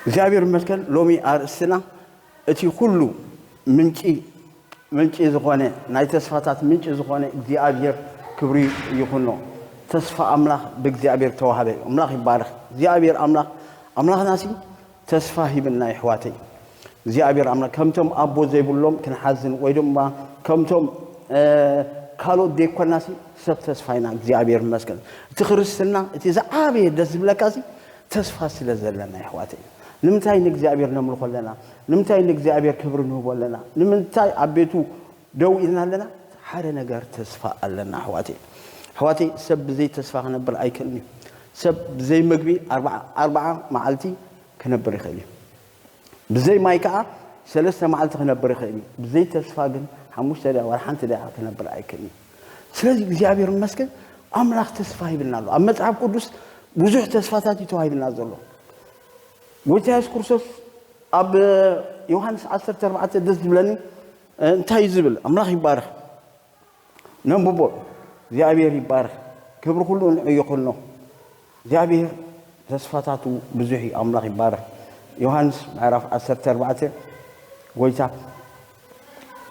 እግዚኣብሔር ይመስገን። ሎሚ ኣርእስትና እቲ ኩሉ ምንጪ ምንጪ ዝኾነ ናይ ተስፋታት ምንጪ ዝኾነ እግዚኣብሔር ክብሪ ይኹኖ። ተስፋ ኣምላኽ ብእግዚኣብሔር ተዋህበ። ኣምላኽ ይባረኽ። እግዚኣብሔር ኣምላኽ ኣምላኽናሲ ተስፋ ሂብና ይሕዋተይ። እግዚኣብሔር ኣምላኽ ከምቶም ኣቦ ዘይብሎም ክንሓዝን ወይ ድማ ከምቶም ካልኦት ዘይኮናሲ ሰብ ተስፋ ኢና። እግዚኣብሔር ይመስገን። እቲ ክርስትና እቲ ዝዓበየ ደስ ዝብለካሲ ተስፋ ስለ ዘለና ይሕዋተይ። ንምንታይ ንእግዚኣብሔር ነምልኾ ኣለና? ንምንታይ ንእግዚኣብሔር ክብሪ ንህቦ ኣለና? ንምንታይ ኣብ ቤቱ ደው ኢልና ኣለና? ሓደ ነገር ተስፋ ኣለና ኣሕዋተይ። ኣሕዋተይ ሰብ ብዘይ ተስፋ ክነብር ኣይክእልን እዩ። ሰብ ብዘይ ምግቢ ኣርባዓ ኣርባዓ መዓልቲ ክነብር ይኽእል እዩ። ብዘይ ማይ ከዓ ሰለስተ መዓልቲ ክነብር ይኽእል እዩ። ብዘይ ተስፋ ግን ሓሙሽተ ደቂቃ ዋላ ሓንቲ ደቂቃ ክነብር ኣይክእልን እዩ። ስለዚ እግዚኣብሔር ይመስገን ኣምላኽ ተስፋ ሂብና ኣሎ። ኣብ መጽሓፍ ቅዱስ ብዙሕ ተስፋታት እዩ ተዋሂብና ዘሎ። ጎይታ የሱስ ክርስቶስ ኣብ ዮሃንስ ዓሰርተ ኣርባዕተ ደስ ዝብለኒ እንታይ እዩ ዝብል? ኣምላኽ ይባረኽ። ነንብቦ። እግዚኣብሔር ይባረኽ። ክብሪ ኩሉ ንዑ ይኹኖ። እግዚኣብሔር ተስፋታቱ ብዙሕ እዩ። ኣምላኽ ይባረኽ። ዮሃንስ ምዕራፍ ዓሰርተ ኣርባዕተ ጎይታ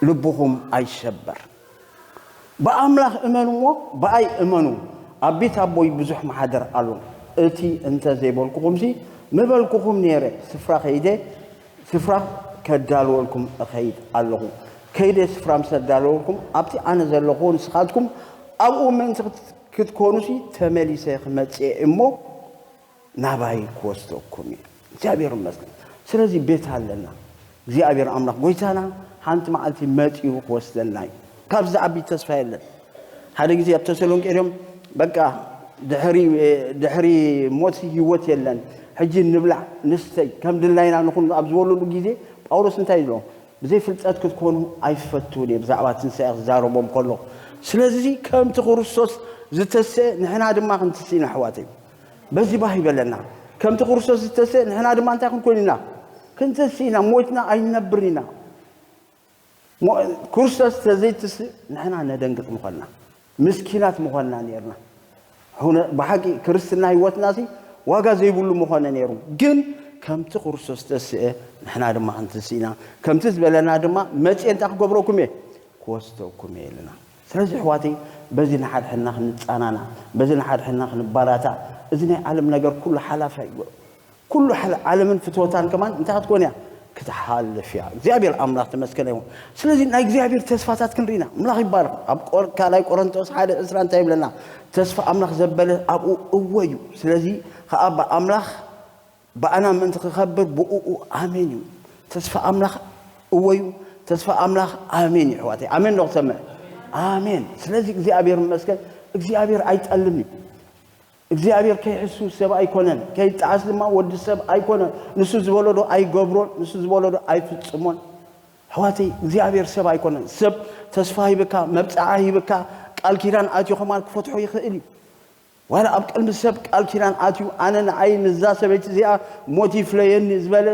ልብኹም ኣይሸበር። ብኣምላኽ እመኑ እሞ ብኣይ እመኑ። ኣብ ቤት ኣቦይ ብዙሕ ማሓደር ኣሎ። እቲ እንተ ዘይበልኩኹምሲ ምበልኩኹም ነይረ። ስፍራ ከይደ ስፍራ ከዳልወልኩም እኸይድ ኣለኹ። ከይደ ስፍራ ምስ ኣዳለወልኩም ኣብቲ ኣነ ዘለኹ ንስኻትኩም ኣብኡ ምእንቲ ክትኮኑሲ ተመሊሰ ክመጽእ እሞ ናባይ ክወስደኩም እየ። እግዚኣብሔር ይመስገን። ስለዚ ቤት ኣለና። እግዚኣብሔር ኣምላኽ ጎይታና ሓንቲ መዓልቲ መጺኡ ክወስደና እዩ። ካብዚ ዝዓቢ ተስፋ የለን። ሓደ ግዜ ኣብ ተሰሎንቄ ድዮም በቃ ድሕሪ ድሕሪ ሞት ህይወት የለን፣ ሕጂ ንብላዕ ንስተይ ከም ድላይና ንኹን ኣብ ዝበለሉ ግዜ ጳውሎስ እንታይ ኢሎም? ብዘይ ፍልጠት ክትኮኑ ኣይፈትውን እየ። ብዛዕባ ትንሳኤ ክዛረቦም ከሎ ስለዚ ከምቲ ክርስቶስ ዝተስአ ንሕና ድማ ክንትስእ ኢና ኣሕዋተይ። በዚ ባህ ይበለና። ከምቲ ክርስቶስ ዝተስአ ንሕና ድማ እንታይ ክንኮን ኢና? ክንትስእ ኢና። ሞትና ኣይንነብርን ኢና። ክርስቶስ ተዘይትስእ ንሕና ነደንግጥ ምኾንና፣ ምስኪናት ምኾንና ነርና። ብሓቂ ክርስትና ህይወትናሲ ዋጋ ዘይብሉ ምኾነ ነይሩ። ግን ከምቲ ክርስቶስ ተስአ ንሕና ድማ ክንትስእ ኢና። ከምቲ ዝበለና ድማ መፅኤ እንታይ ክገብረኩም እየ? ክወስደኩም እየ ኢልና። ስለዚ ኣሕዋተይ በዚ ንሓድሕድና ክንፃናና፣ በዚ ንሓድሕድና ክንባራታ። እዚ ናይ ዓለም ነገር ኩሉ ሓላፋ እዩ። ኩሉ ሓል ዓለምን ፍትወታን ከማን እንታይ ክትኮን እያ? ክትሓልፍ እያ። እግዚኣብሔር ኣምላኽ ተመስገነ ይኹን። ስለዚ ናይ እግዚኣብሔር ተስፋታት ክንርኢና ኣምላኽ ይባረኽ። ኣብ ቆር- ካልኣይ ቆሮንቶስ ሓደ ዕስራ እንታይ ይብለና? ተስፋ ኣምላኽ ዘበለ ኣብኡ እወ እዩ። ስለዚ ከኣ ብኣምላኽ ብኣና ምእንቲ ክኸብር ብእኡ ኣሜን እዩ። ተስፋ ኣምላኽ እወ እዩ። ተስፋ ኣምላኽ ኣሜን እዩ። ኣሕዋተይ ኣሜን ዶ ክሰምዕ? ኣሜን። ስለዚ እግዚኣብሔር ይመስገን። እግዚኣብሔር ኣይጠልም እዩ። እግዚኣብሔር ከይሕሱ ሰብ ኣይኮነን፣ ከይጠዓስ ድማ ወዲ ሰብ ኣይኮነን። ንሱ ዝበሎ ዶ ኣይገብሮን፣ ንሱ ዝበሎ ዶ ኣይፍጽሞን። ኣሕዋተይ እግዚኣብሔር ሰብ ኣይኮነን። ሰብ ተስፋ ሂብካ፣ መብጽዓ ሂብካ፣ ቃል ኪዳን ኣትዩ ከማን ክፈትሖ ይኽእል እዩ። ዋላ ኣብ ቅድሚ ሰብ ቃል ኪዳን ኣትዩ ኣነ ንዓይ ምስዛ ሰበይቲ እዚኣ ሞት ይፍለየኒ ዝበለ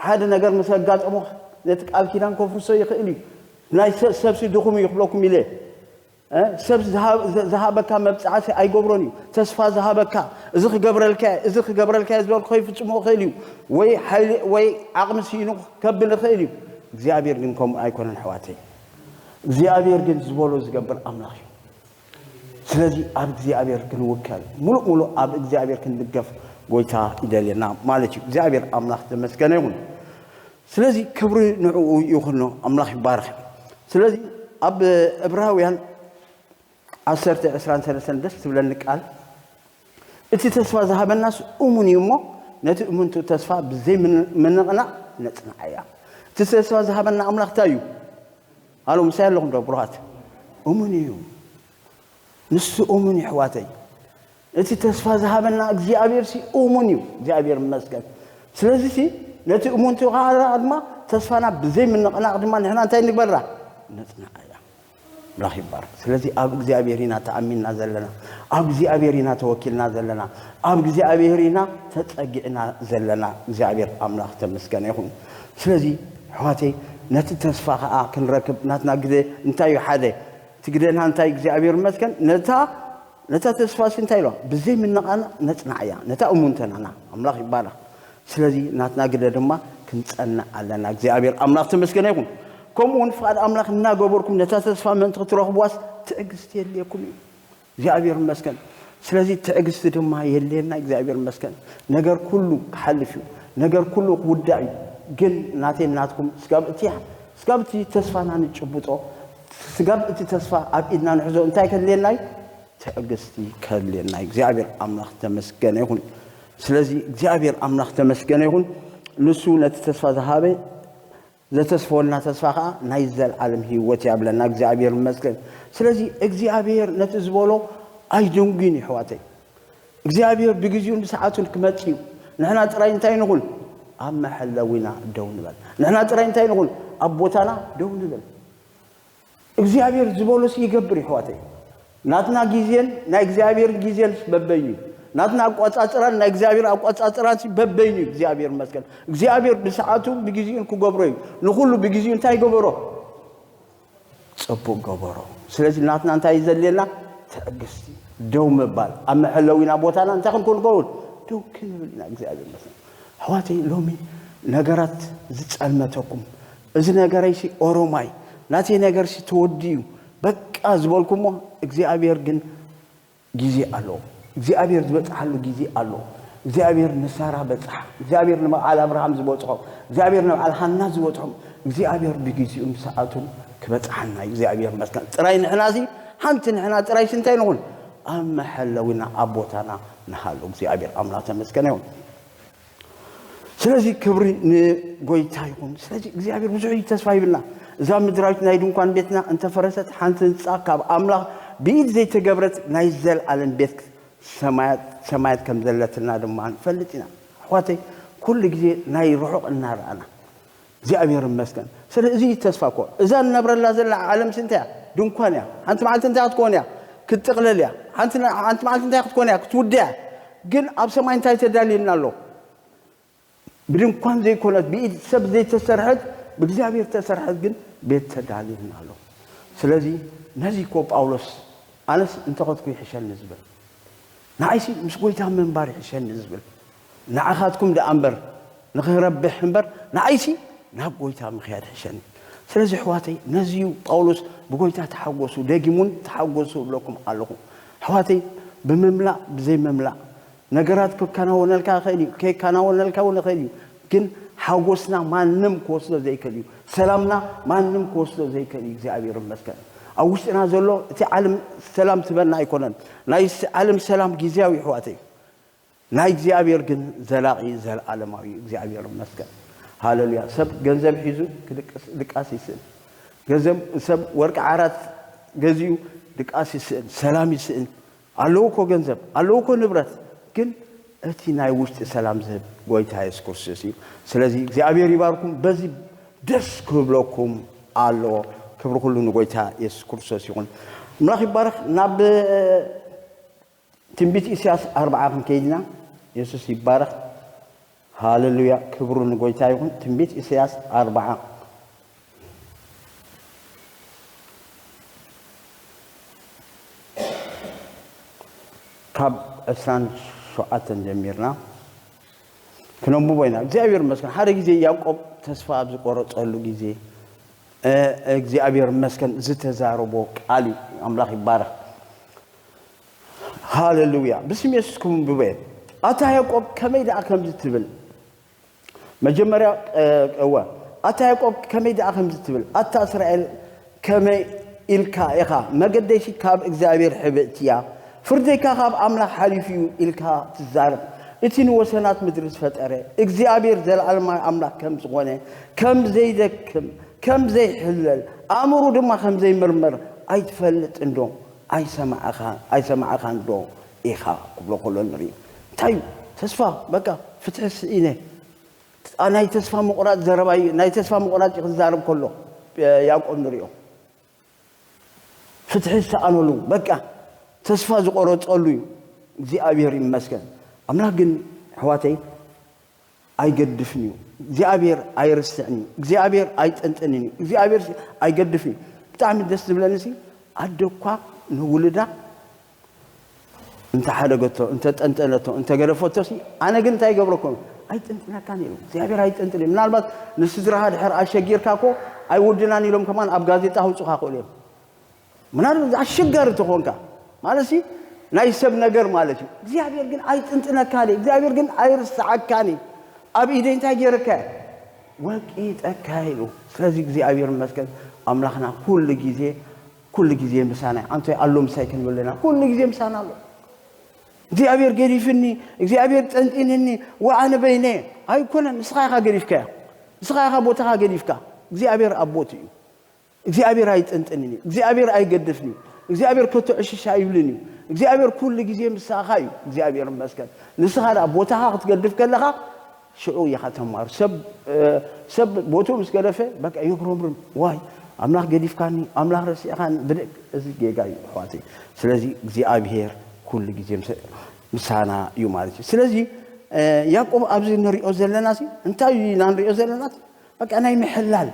ሓደ ነገር ምስ ኣጋጠሞ ነቲ ቃል ኪዳን ከፍርሶ ይኽእል እዩ። ናይ ሰ- ሰብሲ ድኹም እዩ ክብለኩም ኢለ ሰብ ዝሃበካ መብፅዓሲ ኣይገብሮን እዩ። ተስፋ ዝሃበካ እዚ ክገብረልካ እዚ ክገብረልካ ዝበልኩ ከይፍፅሞ ይኽእል እዩ። ወይ ሓይሊ ወይ ዓቕሚ ስኢኑ ከብል ይኽእል እዩ። እግዚኣብሔር ግን ከምኡ ኣይኮነን ኣሕዋተይ። እግዚኣብሔር ግን ዝበሎ ዝገብር ኣምላኽ እዩ። ስለዚ ኣብ እግዚኣብሔር ክንውከል ሙሉእ ሙሉእ ኣብ እግዚኣብሔር ክንድገፍ ጎይታ ይደልየና ማለት እዩ። እግዚኣብሔር ኣምላኽ ተመስገነ ይኹን። ስለዚ ክብሪ ንዕኡ ይኹኖ። ኣምላኽ ይባረኽ። ስለዚ ኣብ እብራውያን ዓሰርተ ዕስራን ሰለስተን ደስ ትብለኒ ቃል እቲ ተስፋ ዝሃበናስ እሙን እዩ እሞ ነቲ እሙንቱ ተስፋ ብዘይ ምንቕናቕ ነጽንዓ እያ። እቲ ተስፋ ዝሃበና ኣምላኽ እንታይ እዩ? ኣሎ ምሳይ ኣለኹም ዶ ብሩኻት? እሙን እዩ። ንሱ እሙን እዩ ኣሕዋተይ። እቲ ተስፋ ዝሃበና እግዚኣብሔር ሲ እሙን እዩ። እግዚኣብሔር ይመስገን። ስለዚ ሲ ነቲ እሙንቱ ከዓ ድማ ተስፋና ብዘይ ምንቕናቕ ድማ ንሕና እንታይ ንግበራ? ነጽንዓ እያ። ኣምላኽ ይባረክ። ስለዚ ኣብ እግዚኣብሔር ኢና ተኣሚንና ዘለና፣ ኣብ እግዚኣብሔር ኢና ተወኪልና ዘለና፣ ኣብ እግዚኣብሔር ኢና ተጸጊዕና ዘለና። እግዚኣብሔር ኣምላኽ ተመስገነ ይኹን። ስለዚ ኣሕዋተይ ነቲ ተስፋ ከዓ ክንረክብ ናትና ግደ እንታይ እዩ? ሓደ እቲ ግደና እንታይ እግዚኣብሔር ይመስገን ነታ ነታ ተስፋ ሲ እንታይ ኢሎም ብዘይ ምንቓናቕ ነጽንዓ እያ። ነታ እሙንተናና ኣምላኽ ይባረክ። ስለዚ ናትና ግደ ድማ ክንጸንዕ ኣለና። እግዚኣብሔር ኣምላኽ ተመስገነ ይኹን። ከምኡ እውን ፍቓድ ኣምላኽ እናገበርኩም ነታ ተስፋ ምእንቲ ክትረኽብዋስ ትዕግስቲ የድልየኩም እዩ። እግዚኣብሔር ይመስገን። ስለዚ ትዕግስቲ ድማ የድልየና። እግዚኣብሔር ይመስገን። ነገር ኩሉ ክሓልፍ እዩ። ነገር ኩሉ ክውዳእ እዩ። ግን ናተይ ናትኩም ስጋብ እቲ ስጋብ እቲ ተስፋና ንጭብጦ፣ ስጋብ እቲ ተስፋ ኣብ ኢድና ንሕዞ እንታይ ከድልየና እዩ? ትዕግስቲ ከድልየና እዩ። እግዚኣብሔር ኣምላኽ ተመስገነ ይኹን። ስለዚ እግዚኣብሔር ኣምላኽ ተመስገነ ይኹን። ንሱ ነቲ ተስፋ ዝሃበ ዘተስፈወልና ተስፋ ኸዓ ናይ ዘለዓለም ህይወት ያብለና። እግዚኣብሔር ይመስገን። ስለዚ እግዚኣብሔር ነቲ ዝበሎ ኣይደንጉን እዩ ኣሕዋተይ። እግዚኣብሔር ብግዜኡን ብሰዓቱን ክመጽእ እዩ። ንሕና ጥራይ እንታይ ንኹን? ኣብ መሐለዊና ደው ንበል። ንሕና ጥራይ እንታይ ንኹን? ኣብ ቦታና ደው ንበል። እግዚኣብሔር ዝበሎስ ይገብር እዩ ኣሕዋተይ። ናትና ግዜን ናይ እግዚኣብሔር ግዜን በበይኑ እዩ። ናትና ኣቋጻጽራን ናይ እግዚኣብሔር ኣቋጻጽራን በበይኑ እዩ። እግዚኣብሔር ይመስገን። እግዚኣብሔር ብሰዓቱ ብግዜኡን ክገብሮ እዩ። ንኹሉ ብግዜኡ እንታይ ገበሮ? ጽቡቕ ገበሮ። ስለዚ ናትና እንታይ እዩ ዘድልየና? ትዕግስቲ፣ ደው ምባል። ኣብ መሐለዊና ቦታና እንታይ ክንከውን? ደው ክንብል ኢና። እግዚኣብሔር ይመስገን። ኣሕዋተይ ሎሚ ነገራት ዝጸልመተኩም፣ እዚ ነገረይሲ ኦሮማይ፣ ናተይ ነገርሲ ተወዲኡ በቃ ዝበልኩሞ፣ እግዚኣብሔር ግን ግዜ ኣለዎ። እግዚኣብሔር ዝበጽሓሉ ግዜ ኣለዎ። እግዚኣብሔር ንሳራ በጽሓ። እግዚኣብሔር ንበዓል ኣብርሃም ዝበጽሖ፣ እግዚኣብሔር ንበዓል ሃና ዝበጽሖም፣ እግዚኣብሔር ብግዜኡን ብሰዓቱን ክበጽሓና እዩ። እግዚኣብሔር ይመስገን። ጥራይ ንሕናሲ ሓንቲ ንሕና ጥራይሲ እንታይ ንኹን? ኣብ መሐለዊና ኣብ ቦታና ንሃሉ። እግዚኣብሔር ኣምላኽ ተመስገነ ይኹን። ስለዚ ክብሪ ንጎይታ ይኹን። ስለዚ እግዚኣብሔር ብዙሕ እዩ ተስፋ ይብልና። እዛ ምድራዊት ናይ ድንኳን ቤትና እንተፈረሰት ሓንቲ ህንጻ ካብ ኣምላኽ ብኢድ ዘይተገብረት ናይ ዘለኣለም ቤት ሰማያት ሰማያት ከም ዘለትና ድማ ንፈልጥ ኢና። ኣሕዋተይ ኩሉ ግዜ ናይ ርሑቕ እናረኣና እግዚኣብሔር ይመስገን። ስለዚ እዩ ተስፋ እኮ እዛ ንነብረላ ዘለና ዓለም እንታይ እያ? ድንኳን እያ። ሓንቲ መዓልቲ እንታይ ክትኮን እያ? ክትጥቕለል እያ። ሓንቲ ሓንቲ መዓልቲ እንታይ ክትኮን እያ? ክትውድእ እያ። ግን ኣብ ሰማይ እንታይ ተዳልየልና ኣሎ? ብድንኳን ዘይኮነት ብኢድ ሰብ ዘይተሰርሐት ብእግዚኣብሔር ተሰርሐት ግን ቤት ተዳልየልና ኣሎ። ስለዚ ነዚ እኮ ጳውሎስ ኣነስ እንተኸድኩ ይሕሸኒ ዝብል ንዓይሲ ምስ ጎይታ ምንባር ይሕሸኒ ዝብል ንዓኻትኩም ደኣ እምበር ንኽረብሕ እምበር ንዓይሲ ናብ ጎይታ ምኽያድ ይሕሸኒ። ስለዚ ኣሕዋተይ ነዚ እዩ ጳውሎስ ብጎይታ ተሓጎሱ ደጊሙን ተሓጎሱ እብለኩም ኣለኹ። ኣሕዋተይ ብምምላእ ብዘይምምላእ ነገራት ክከናወነልካ ይኽእል እዩ፣ ከይከናወነልካ እውን ይኽእል እዩ። ግን ሓጎስና ማንም ክወስዶ ዘይክእል እዩ። ሰላምና ማንም ክወስዶ ዘይክእል እዩ። እግዚኣብሔር ይመስገን። ኣብ ውሽጥና ዘሎ እቲ ዓለም ሰላም ትበና ኣይኮነን። ናይ ስ- ዓለም ሰላም ግዜያዊ ኣሕዋተይ፣ ናይ እግዚኣብሔር ግን ዘላቒ ዘለኣለማዊ እዩ። እግዚኣብሔር ይመስገን። ሃሌሉያ። ሰብ ገንዘብ ሒዙ ክድቅስ ድቃስ ይስእል። ገንዘብ ሰብ ወርቂ ዓራት ገዚኡ ድቃስ ይስእል፣ ሰላም ይስእል። ኣለዎ እኮ ገንዘብ ኣለዎ እኮ ንብረት፣ ግን እቲ ናይ ውሽጢ ሰላም ዝህብ ጎይታ የሱስ ክርስቶስ እዩ። ስለዚ እግዚኣብሔር ይባርኩም። በዚ ደስ ክብለኩም ኣለዎ። ክብሪ ኩሉ ንጎይታ የሱስ ክርስቶስ ይኹን። ኣምላኽ ይባረኽ። ናብ ትንቢት ኢሳያስ ኣርባዓ ክንከይድ ኢና። የሱስ ይባረኽ። ሃሌሉያ፣ ክብሩ ንጎይታ ይኹን። ትንቢት ኢሳያስ ኣርባዓ ካብ ዕስራን ሸውዓተን ጀሚርና ክነንብቦ ኢና። እግዚኣብሔር ይመስገን። ሓደ ግዜ ያዕቆብ ተስፋ ኣብ ዝቆረጸሉ ግዜ እግዚኣብሔር ይመስገን ዝተዛረቦ ቃል እዩ። ኣምላኽ ይባረኽ። ሃሌሉያ። ብስም የሱስ ክምንብበ ኣታ ያዕቆብ ከመይ ደኣ ከምዚ ትብል? መጀመርያ እወ ኣታ ያዕቆብ ከመይ ደኣ ከምዚ ትብል? ኣታ እስራኤል ከመይ ኢልካ ኢኻ? መገደይሲ ካብ እግዚኣብሔር ሕብእቲ እያ። ፍርደይካ ካብ ኣምላኽ ሓሊፉ እዩ ኢልካ ትዛረብ። እቲ ንወሰናት ምድሪ ዝፈጠረ እግዚኣብሔር ዘለኣለማዊ ኣምላኽ ከም ዝኾነ ከም ዘይደክም ከም ዘይሕለል ኣእምሩ ድማ ከም ዘይምርመር ኣይትፈልጥን ዶ? ኣይሰማዕኻን ዶ ኢኻ ክብሎ ከሎ ንርኢ። እንታይ እዩ ተስፋ? በቃ ፍትሒ ስኢነ። ናይ ተስፋ ምቑራፅ ዘረባ እዩ። ናይ ተስፋ ምቑራፅ እዩ ክዛረብ ከሎ ያዕቆብ ንሪኦ። ፍትሒ ዝሰኣነሉ በቃ ተስፋ ዝቆረፀሉ እዩ። እግዚኣብሔር ይመስገን። ኣምላኽ ግን ኣሕዋተይ ኣይገድፍን እዩ። እግዚኣብሔር ኣይርስዕን እዩ። እግዚኣብሔር ኣይጥንጥንን እዩ። እግዚኣብሔር ኣይገድፍን እዩ። ብጣዕሚ ደስ ዝብለኒ ሲ ኣደ እኳ ንውልዳ እንተሓደገቶ እንተጠንጠነቶ እንተገደፈቶ ሲ ኣነ ግን እንታይ ይገብረኩም? ኣይጥንጥነካን ኢሉ እግዚኣብሔር ኣይጥንጥን እዩ። ምናልባት ንስድራኻ ድሕር ኣሸጊርካ እኮ ኣይውድናን ኢሎም ከማን ኣብ ጋዜጣ ከውፁኻ ክእሉ እዮም። ምናልባት ኣሸጋሪ ተኾንካ ማለት ሲ ናይ ሰብ ነገር ማለት እዩ። እግዚኣብሔር ግን ኣይጥንጥነካን እዩ። እግዚኣብሔር ግን ኣይርስዓካን እዩ። ኣብ ኢደይ እንታይ ገይረካ እየ? ወቂጠካ ኢሉ። ስለዚ እግዚኣብሔር ይመስገን ኣምላኽና ኩሉ ግዜ ኩሉ ግዜ ምሳና እዩ። ኣንተ ኣሎ ምሳይ ክንብል ኣለና። ኩሉ ግዜ ምሳና ኣሎ። እግዚኣብሔር ገዲፍኒ፣ እግዚኣብሔር ጠንጢንኒ፣ ወኣነ በይነ ኣይኮነን። ንስኻ ኢኻ ገዲፍካያ። ንስኻ ኢኻ ቦታኻ ገዲፍካ። እግዚኣብሔር ኣብ ቦትኡ እዩ። እግዚኣብሔር ኣይጥንጥንን እዩ። እግዚኣብሔር ኣይገድፍን እዩ። እግዚኣብሔር ከቶ ዕሽሽ ኣይብልን እዩ። እግዚኣብሔር ኩሉ ግዜ ምሳኻ እዩ። እግዚኣብሔር ይመስገን። ንስኻ ደኣ ቦታኻ ክትገድፍ ከለኻ ሽዑ ኢኻ ተማሩ። ሰብ ሰብ ቦትኡ ምስ ገደፈ በቃ የጉረምርም፣ ዋይ ኣምላኽ ገዲፍካኒ፣ ኣምላኽ ረሲዕካኒ። ብደቅ እዚ ጌጋ እዩ ኣሕዋተይ። ስለዚ እግዚኣብሔር ኩሉ ግዜ ምስ- ምሳና እዩ ማለት እዩ። ስለዚ ያዕቆብ ኣብዚ ንሪኦ ዘለና ሲ እንታይ ኢና ንሪኦ ዘለና? በቃ ናይ ምሕላል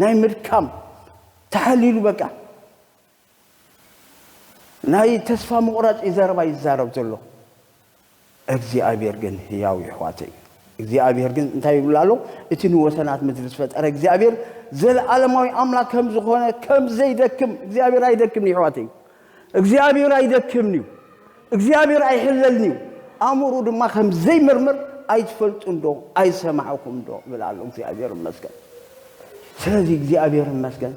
ናይ ምድካም ተሓሊሉ በቃ ናይ ተስፋ ምቑራጽ እዩ ዘረባ ይዛረብ ዘሎ። እግዚኣብሔር ግን ህያው እዩ ኣሕዋተይ። እግዚኣብሔር ግን እንታይ ይብሉ ኣሎ? እቲ ንወሰናት ምድሪ ዝፈጠረ እግዚኣብሔር ዘለዓለማዊ ኣምላክ ከም ዝኾነ ከም ዘይደክም እግዚኣብሔር ኣይደክምን እዩ ኣሕዋተይ። እግዚኣብሔር ኣይደክምን እዩ። እግዚኣብሔር ኣይሕለልን እዩ። ኣእምርኡ ድማ ከም ዘይምርምር ኣይትፈልጡን ዶ ኣይሰማዕኩም ዶ ይብል ኣሎ። እግዚኣብሔር ይመስገን። ስለዚ እግዚኣብሔር ይመስገን።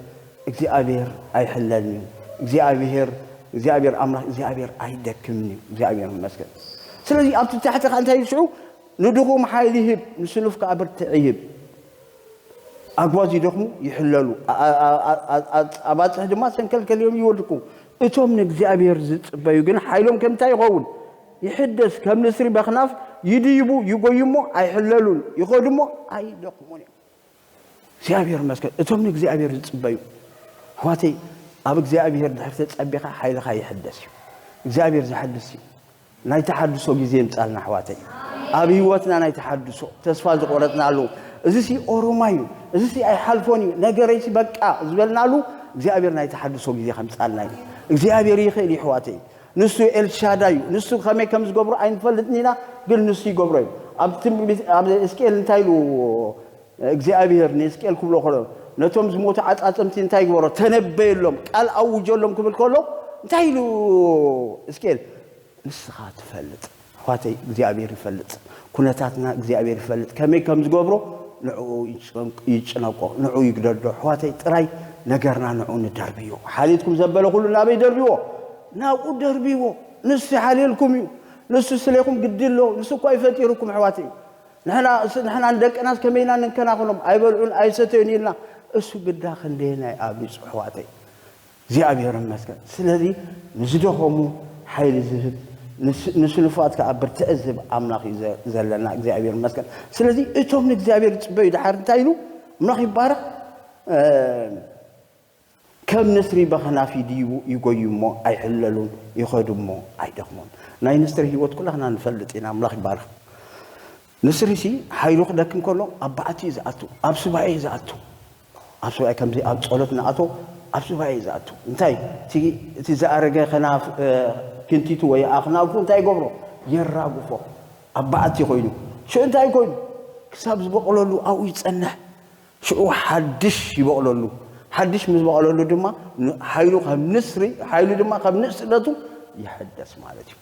እግዚኣብሔር ኣይሕለልን እዩ። እግዚኣብሔር እግዚኣብሔር ኣምላኽ እግዚኣብሔር ኣይደክምን እዩ። እግዚኣብሔር ይመስገን። ስለዚ ኣብቲ ታሕቲ ከ እንታይ ይስዑ? ንድኹም ሓይሊ ይህብ፣ ንስኑፍ ከኣ ብርትዕ ይህብ። ኣጓዝ ይደኽሙ ይሕለሉ፣ ኣባፅሕ ድማ ሰንከልከል እዮም ይወድቁ። እቶም ንእግዚኣብሔር ዝፅበዩ ግን ሓይሎም ከምንታይ ይኸውን? ይሕደስ፣ ከም ንስሪ በኽናፍ ይድይቡ፣ ይጎዩ እሞ ኣይሕለሉን፣ ይኸዱ እሞ ኣይደኽሙን እዮም። እግዚኣብሔር ይመስገን። እቶም ንእግዚኣብሔር ዝጽበዩ ኣሕዋተይ፣ ኣብ እግዚኣብሔር ድሕር ተጸቢኻ ሓይልኻ ይሕደስ እዩ። እግዚኣብሔር ዘሐድስ እዩ። ናይ ተሓድሶ ግዜ የምጻልና ኣሕዋተይ። ኣብ ህይወትና ናይ ተሓድሶ ተስፋ ዝቆረጽናሉ፣ እዚ ሲ ኦሮማይ እዩ፣ እዚ ሲ ኣይሓልፎን እዩ፣ ነገረይ ሲ በቃ ዝበልናሉ እግዚኣብሔር ናይ ተሓድሶ ግዜ ከምጻልና እዩ። እግዚኣብሔር ይኽእል እዩ ኣሕዋተይ። ንሱ ኤልሻዳይ እዩ። ንሱ ከመይ ከም ዝገብሮ ኣይንፈልጥን ኢና፣ ግን ንሱ ይገብሮ እዩ። ኣብ ትንቢት ኣብ እስቅኤል እንታይ ኢሉ እግዚኣብሔር ንእስቅኤል ክብሎ ከሎ ነቶም ዝሞቱ ዓጻጸምቲ እንታይ ይግበሮ? ተነበየሎም፣ ቃል ኣውጀሎም ክብል ከሎ እንታይ ኢሉ እስቅኤል? ንስኻ ትፈልጥ ኣሕዋተይ፣ እግዚኣብሔር ይፈልጥ። ኩነታትና እግዚኣብሔር ይፈልጥ። ከመይ ከም ዝገብሮ ንዕኡ ይጨንቆ፣ ንዕኡ ይግደዶ። ኣሕዋተይ ጥራይ ነገርና ንዕኡ ንደርብዮ። ሓልየትኩም ዘበለ ኩሉ ናበይ ደርብዎ? ናብኡ ደርብዎ። ንሱ ይሓልየልኩም እዩ። ንሱ ስሌኹም ግዲ ኣለዎ። ንሱ እኳ ይፈጢሩኩም ኣሕዋተይ። ንሕና ንሕና ንደቅናስ ከመይ ኢና ንንከናኸኖም? ኣይበልዑን ኣይሰተዩን ኢልና እሱ ግዳ ክንደየናይ ኣብሊጹ ኣሕዋተይ። እግዚኣብሔር ይመስገን። ስለዚ ንዝደኸሙ ሓይሊ ዝህብ ንስኑፋት ከዓ ብርትዕ ዝህብ ኣምላኽ እዩ ዘለና። እግዚኣብሔር ይመስገን። ስለዚ እቶም ንእግዚኣብሔር ዝፅበዩ ድሓር እንታይ ኢሉ ኣምላኽ ይባረኽ። ከም ንስሪ በኸናፍ ይድይቡ ይጎዩ እሞ ኣይሕለሉን፣ ይኸዱ እሞ ኣይደኽሙን። ናይ ንስሪ ህይወት ኩላህና ንፈልጥ ኢና። ኣምላኽ ይባርኽ። ንስሪ ሲ ሓይሉ ክደክም ከሎ ኣብ በዓቲ እዩ ዝኣቱ፣ ኣብ ሱባኤ እዩ ዝኣቱ። ኣብ ሱባኤ ከምዚ ኣብ ጸሎት ንኣቶ ኣብ ሱባኤ እዩ ዝኣቱ። እንታይ እቲ ዝኣረገ ከናፍ ክንቲቱ ወይ ኣኽናፉ እንታይ ይገብሮ? የራግፎ። ኣብ በዓቲ ኮይኑ ሽዑ እንታይ ኮይኑ ክሳብ ዝበቕለሉ ኣብኡ ይጸንሕ። ሽዑ ሓድሽ ይበቕለሉ። ሓድሽ ምስ በቕለሉ ድማ ሓይሉ ከም ንስሪ፣ ሓይሉ ድማ ከም ንእስነቱ ይሕደስ ማለት እዩ።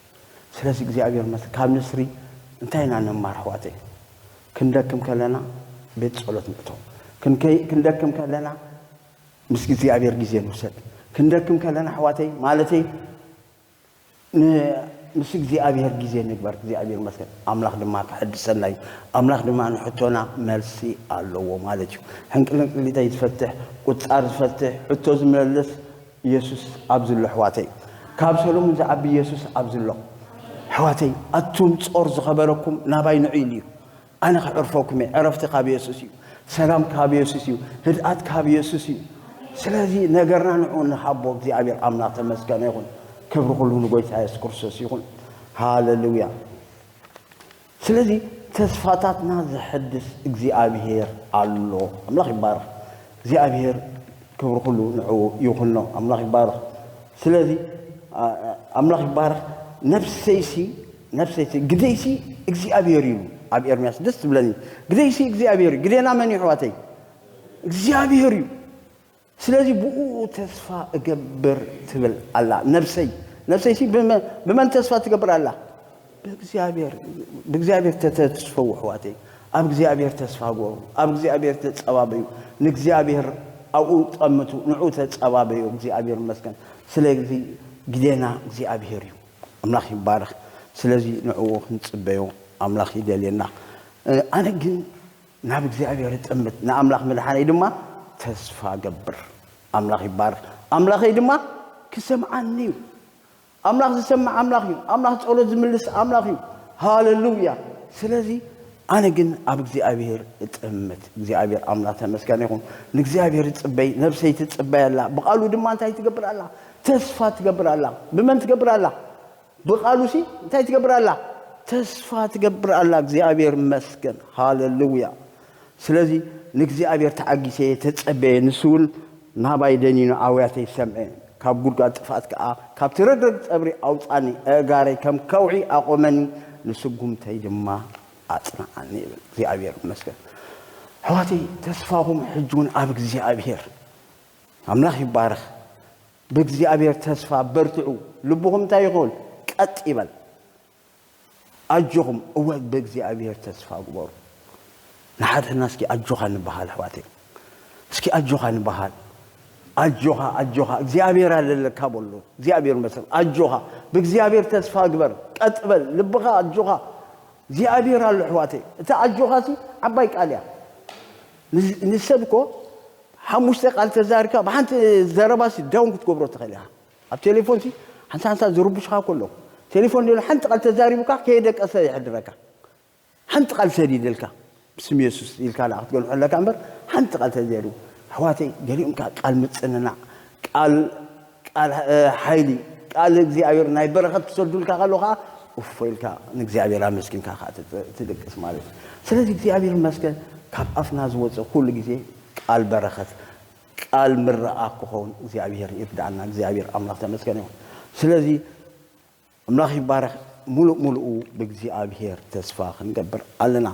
ስለዚ እግዚኣብሔር መስ ካብ ንስሪ እንታይ ኢና ንማር ኣሕዋተይ? ክንደክም ከለና ቤት ጸሎት ንእቶ። ክንደክም ከለና ምስ እግዚኣብሔር ግዜ ንውሰድ። ክንደክም ከለና ኣሕዋተይ ማለተይ ምስ እግዚኣብሔር ግዜ ንግበር። እግዚኣብሔር ይመስገን። ኣምላኽ ድማ ክሕድሰና እዩ። ኣምላኽ ድማ ንሕቶና መልሲ ኣለዎ ማለት እዩ። ሕንቅልንቅሊተይ ዝፈትሕ፣ ቁጻር ዝፈትሕ፣ ሕቶ ዝመልስ ኢየሱስ ኣብዚ ኣሎ ኣሕዋተይ። ካብ ሰሎሙን ዝዓቢ ኢየሱስ ኣብዚ ኣሎ ኣሕዋተይ። ኣቱም ጾር ዝኸበረኩም ናባይ ንዑ ኢሉ እዩ። ኣነ ክዕርፈኩም እየ። ዕረፍቲ ካብ የሱስ እዩ። ሰላም ካብ የሱስ እዩ። ህድኣት ካብ የሱስ እዩ። ስለዚ ነገርና ንዑ ንሃቦ። እግዚኣብሔር ኣምላኽ ተመስገነ ይኹን። ክብሪ ኩሉ ንጎይታ የሱስ ክርስቶስ ይኹን። ሃሌሉያ። ስለዚ ተስፋታትና ዘሐድስ እግዚኣብሔር ኣሎ። ኣምላኽ ይባረኽ። እግዚኣብሔር ክብሪ ኩሉ ንዑ ይኹኖ። ኣምላኽ ይባረኽ። ስለዚ ኣምላኽ ይባረኽ። ነፍሰይሲ ነፍሰይሲ ግደይሲ እግዚኣብሔር እዩ። ኣብ ኤርምያስ ደስ ትብለኒ። ግደይሲ እግዚኣብሔር እዩ። ግደና መን እዩ ኣሕዋተይ? እግዚኣብሔር እዩ። ስለዚ ብኡ ተስፋ እገብር ትብል ኣላ ነብሰይ። ነብሰይሲ ብመ- ብመን ተስፋ ትገብር ኣላ? ብእግዚኣብሔር። ብእግዚኣብሔር ተተስፈው ኣሕዋተይ። ኣብ እግዚኣብሔር ተስፋ ግበሩ። ኣብ እግዚኣብሔር ተጸባበዩ። ንእግዚኣብሔር ኣብኡ ጠምቱ። ንዑ ተጸባበዩ። እግዚኣብሔር ይመስገን። ስለዚ ግደና እግዚኣብሔር እዩ። ኣምላኽ ይባረኽ። ስለዚ ንዕኡ ክንጽበዮ ኣምላኽ ይደልየና። ኣነ ግን ናብ እግዚኣብሔር እጥምት፣ ንኣምላኽ ምድሓነይ ድማ ተስፋ ገብር። ኣምላኽ ይባረኽ። ኣምላኸይ ድማ ክሰምዓኒ እዩ። ኣምላኽ ዝሰምዕ ኣምላኽ እዩ። ኣምላኽ ጸሎት ዝምልስ ኣምላኽ እዩ። ሃለሉያ። ስለዚ ኣነ ግን ኣብ እግዚኣብሔር እጥምት። እግዚኣብሔር ኣምላኽ ተመስገን ይኹን። ንእግዚኣብሔር እጽበይ፣ ነብሰይ ትጽበይ ኣላ። ብቓሉ ድማ እንታይ ትገብር ኣላ? ተስፋ ትገብር ኣላ። ብመን ትገብር ኣላ? ብቓሉሲ እንታይ ትገብር ኣላ? ተስፋ ትገብር ኣላ። እግዚኣብሔር ይመስገን። ሃለሉያ። ስለዚ ንእግዚኣብሔር ተዓጊሰ ተጸበየ፣ ንሱ እውን ናባይ ደኒኑ ኣውያተይ ሰምዐ። ካብ ጉድጓድ ጥፍኣት ከኣ ካብቲ ረግረግ ጸብሪ ኣውጻኒ፣ ኣእጋረይ ከም ከውሒ ኣቖመኒ፣ ንስጉምተይ ድማ ኣጽንዓኒ ይብል። እግዚኣብሔር ይመስገን። ኣሕዋተይ ተስፋኹም ሕጂ እውን ኣብ እግዚኣብሔር። ኣምላኽ ይባረኽ። ብእግዚኣብሔር ተስፋ በርትዑ። ልብኹም እንታይ ይኹን? ቀጥ ይበል። ኣጆኹም፣ እወ ብእግዚኣብሔር ተስፋ ግበሩ። ንሓድሕድና እስኪ ኣጆኻ ንበሃል ኣሕዋተይ። እስኪ ኣጆኻ ንበሃል። ኣጆኻ፣ ኣጆኻ፣ እግዚኣብሔር ኣለለካ በሎ። እግዚኣብሔር ይመስገን። ኣጆኻ፣ ብእግዚኣብሔር ተስፋ ግበር። ቀጥ በል፣ ልብኻ ኣጆኻ። እግዚኣብሔር ኣሎ ኣሕዋተይ። እታ ኣጆኻሲ ዓባይ ቃል እያ። ንስ- ንሰብ እኮ ሓሙሽተ ቃል ተዛሪካ ብሓንቲ ዘረባሲ ዳውን ክትገብሮ ትኽእል ኢኻ። ኣብ ቴሌፎንሲ ሓንሳ ሓንሳ ዝርብሽኻ ከሎ ቴሌፎን ሌሎ ሓንቲ ቃል ተዛሪቡካ ከየደቀሰ ይሕድረካ። ሓንቲ ቃል ሰዲደልካ ብስም የሱስ ኢልካ ደኣ ክትገንሖ ኣለካ እምበር ሓንቲ ቃል ተዘይሩ ኣሕዋተይ ገሊኡምካ ቃል ምጽንናዕ ቃል ቃል እ፣ ሓይሊ ቃል እግዚኣብሔር ናይ በረኸት ክሰዱልካ ከሎ ከዓ እፎ ኢልካ ንእግዚኣብሔር ኣመስግንካ ከዓ ትጥ- ትድቅስ ማለት እዩ። ስለዚ እግዚኣብሔር ይመስገን ካብ ኣፍና ዝወፅእ ኩሉ ግዜ ቃል በረኸት ቃል ምረኣ ክኸውን እግዚኣብሔር ይርዳእና። እግዚኣብሔር ኣምላኽ ተመስገን ይኹን። ስለዚ ኣምላኽ ይባረኽ። ሙሉእ ሙሉኡ ብእግዚኣብሔር ተስፋ ክንገብር ኣለና።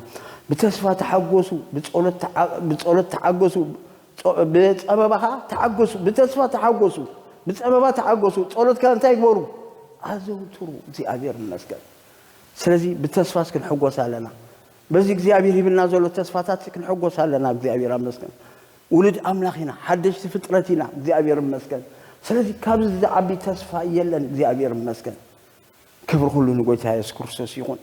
ብተስፋ ተሓጎሱ፣ ብጸሎት ተዓ- ብጸሎት ተሓጎሱ፣ ጾ- ብጸበባ ኸዓ ተሓጎሱ፣ ብተስፋ ተሓጎሱ፣ ብጸበባ ተሓጎሱ። ጸሎት ከኣ እንታይ ግበሩ? ኣዘውትሩ። እግዚኣብሔር ይመስገን። ስለዚ ብተስፋስ ክንሕጎስ ኣለና። በዚ እግዚኣብሔር ሂብና ዘሎ ተስፋታት ክንሕጎስ ኣለና። እግዚኣብሔር ኣመስገን። ውሉድ ኣምላኽ ኢና፣ ሓደሽቲ ፍጥረት ኢና። እግዚኣብሔር ይመስገን። ስለዚ ካብዚ ዝዓቢ ተስፋ የለን። እግዚኣብሔር ይመስገን። ክብሪ ኩሉ ንጎይታ የሱስ ክርስቶስ ይኹን።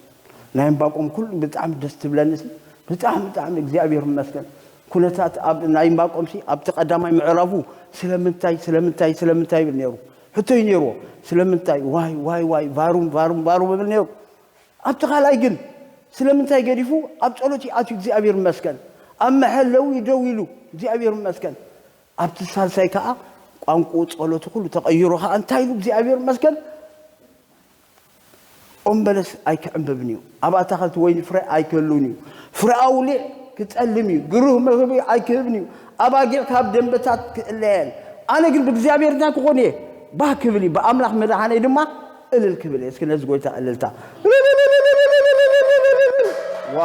ናይ እምባቆም ኩሉ ብጣዕሚ ደስ ትብለኒ ሲ ብጣዕሚ ብጣዕሚ እግዚኣብሔር ይመስገን። ኩነታት ኣብ ናይ እምባቆም ሲ ኣብቲ ቀዳማይ ምዕራፉ ስለምንታይ ስለምንታይ ስለምንታይ ይብል ነይሩ። ሕቶ እዩ ነይርዎ። ስለምንታይ ዋይ ዋይ ዋይ ቫሩም ቫሩም ቫሩም ይብል ነይሩ። ኣብቲ ካልኣይ ግን ስለምንታይ ገዲፉ ኣብ ጸሎት ይኣትዩ እግዚኣብሔር ይመስገን። ኣብ መሐለዊ ደው ኢሉ እግዚኣብሔር ይመስገን። ኣብቲ ሳልሳይ ከዓ ቋንቋኡ ጸሎቱ ኩሉ ተቐይሩ ከዓ እንታይ ኢሉ እግዚኣብሔር ይመስገን። ኦም በለስ ኣይክዕምብብን እዩ። ኣብ ኣታኸልቲ ወይኒ ፍረ ኣይክህልውን እዩ። ፍረ ኣውሊዕ ክጸልም እዩ። ግሩህ መህቢ ኣይክህብን እዩ። ኣባጊዕ ካብ ደንበታት ክእለየን። ኣነ ግን ብእግዚኣብሔር እንታይ ክኾን እየ? ባህ ክብል እዩ። ብኣምላኽ መድሓነይ ድማ እልል ክብል እየ። እስኪ ነዚ ጎይታ እልልታ። ዋ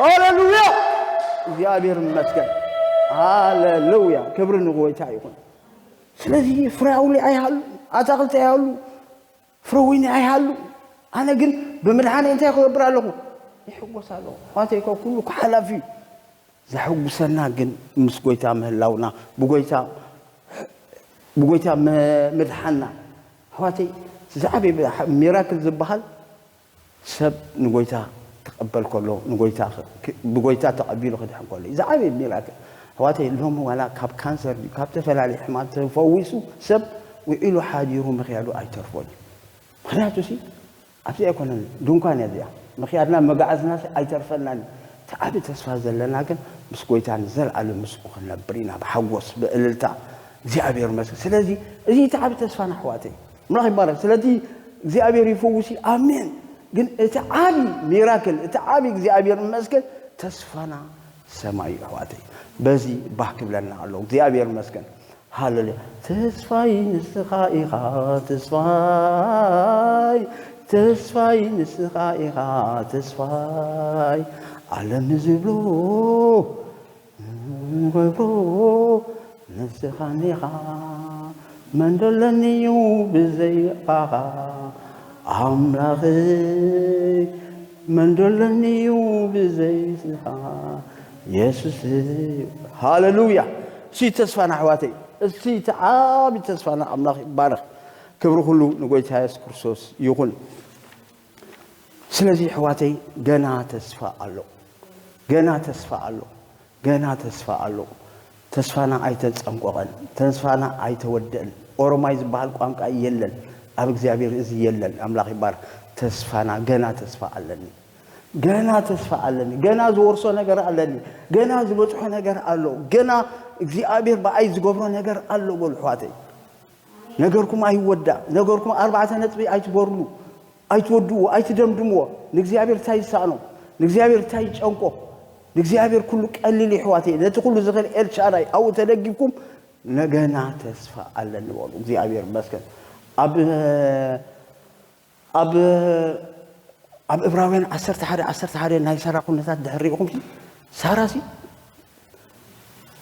ሃሌሉያ! እግዚኣብሔር ይመስገን። ሃሌሉያ! ክብሪ ንጎይታ ይኹን። ስለዚ ፍረ ኣውሊዕ ኣይሃሉ፣ ኣታኽልቲ ኣይሃሉ፣ ፍረ ወይኒ ኣይሃሉ። ኣነ ግን ብምድሓነይ እንታይ ክገብር ኣለኹ? ይሕጎስ ኣለኹ። ኣሕዋተይ እኮ ኩሉ እኮ ሓላፊ እዩ። ዘሐጉሰና ግን ምስ ጎይታ ምህላውና፣ ብጎይታ ብጎይታ ም- ምድሓንና። ኣሕዋተይ ዝዓበየ ሚራክል ዝበሃል ሰብ ንጎይታ ክቕበል ከሎ ንጎይታ ክ- ብጎይታ ተቐቢሉ ክድሕን ከሎ እዩ ዝዓበየ ሚራክል። ኣሕዋተይ ሎሚ ዋላ ካብ ካንሰር ድዩ ካብ ዝተፈላለዩ ሕማም ተፈዊሱ ሰብ ውዒሉ ሓዲሩ ምኽያዱ ኣይተርፎን እዩ። ምኽንያቱ ሲ ኣብዚ ኣይኮነን ድንኳን እያ እዚኣ ምኽያድና መጋዓዝና ሲ ኣይተርፈናን እዩ። እቲ ዓቢ ተስፋ ዘለና ግን ምስ ጎይታ ንዘለኣለም ምስኡ ክንነብር ኢና ብሓጎስ ብእልልታ እግዚኣብሔር መስል ስለዚ እዚ እቲ ዓቢ ተስፋና ኣሕዋተይ ኣምላኽ ይባረክ ስለዚ እግዚኣብሔር ይፈውስ እዩ ኣሜን ግን እቲ ዓቢ ሚራክል እቲ ዓቢ እግዚኣብሔር መስገን ተስፋና ሰማይ እዩ ኣሕዋተይ በዚ ባህ ክብለና ኣሎ እግዚኣብሔር መስገን ሃሌሉያ ተስፋይ ንስኻ ኢኻ ተስፋይ ተስፋይ ንስኻ ኢኻ ተስፋይ፣ ዓለም ዝብሎ ገብሮ ንስኻ ኔኻ። መን ደለኒ እዩ ብዘይኻኻ ኣምላኽ፣ መን ደለኒ እዩ ብዘይስኻ የሱስ። ሃለሉያ። እሱ ተስፋና ኣሕዋተይ፣ እሱ እቲ ዓቢ ተስፋና። ኣምላኽ ይባረኽ። ክብሪ ኩሉ ንጎይታ የሱስ ክርስቶስ ይኹን። ስለዚ ኣሕዋተይ፣ ገና ተስፋ ኣሎ፣ ገና ተስፋ ኣሎ፣ ገና ተስፋ ኣሎ። ተስፋና ኣይተጸንቆቐን፣ ተስፋና ኣይተወደእን። ኦሮማይ ዝበሃል ቋንቋ የለን ኣብ እግዚኣብሔር፣ እዚ የለን። ኣምላኽ ይባረኽ። ተስፋና፣ ገና ተስፋ ኣለኒ፣ ገና ተስፋ ኣለኒ፣ ገና ዝወርሶ ነገር ኣለኒ፣ ገና ዝበጽሖ ነገር ኣሎ፣ ገና እግዚኣብሔር ብኣይ ዝገብሮ ነገር ኣሎ። በሉ ኣሕዋተይ፣ ነገርኩም ኣይወዳእ፣ ነገርኩም ኣርባዕተ ነጥቢ ኣይትበርሉ፣ ኣይትወድዎ፣ ኣይትደምድምዎ። ንእግዚኣብሔር እንታይ ይሰኣኖ? ንእግዚኣብሔር እንታይ ይጨንቆ? ንእግዚኣብሔር ኩሉ ቀሊል እዩ ኣሕዋተይ። ነቲ ኩሉ ዝኽእል ኤልሻዳይ ኣብኡ ተደጊፍኩም፣ ነገና ተስፋ ኣለኒ በሉ። እግዚኣብሔር ይመስገን። ኣብ ኣብ ኣብ እብራውያን ዓሰርተ ሓደ ዓሰርተ ሓደ ናይ ሳራ ኩነታት ድሕር ርኢኹም፣ ሳራሲ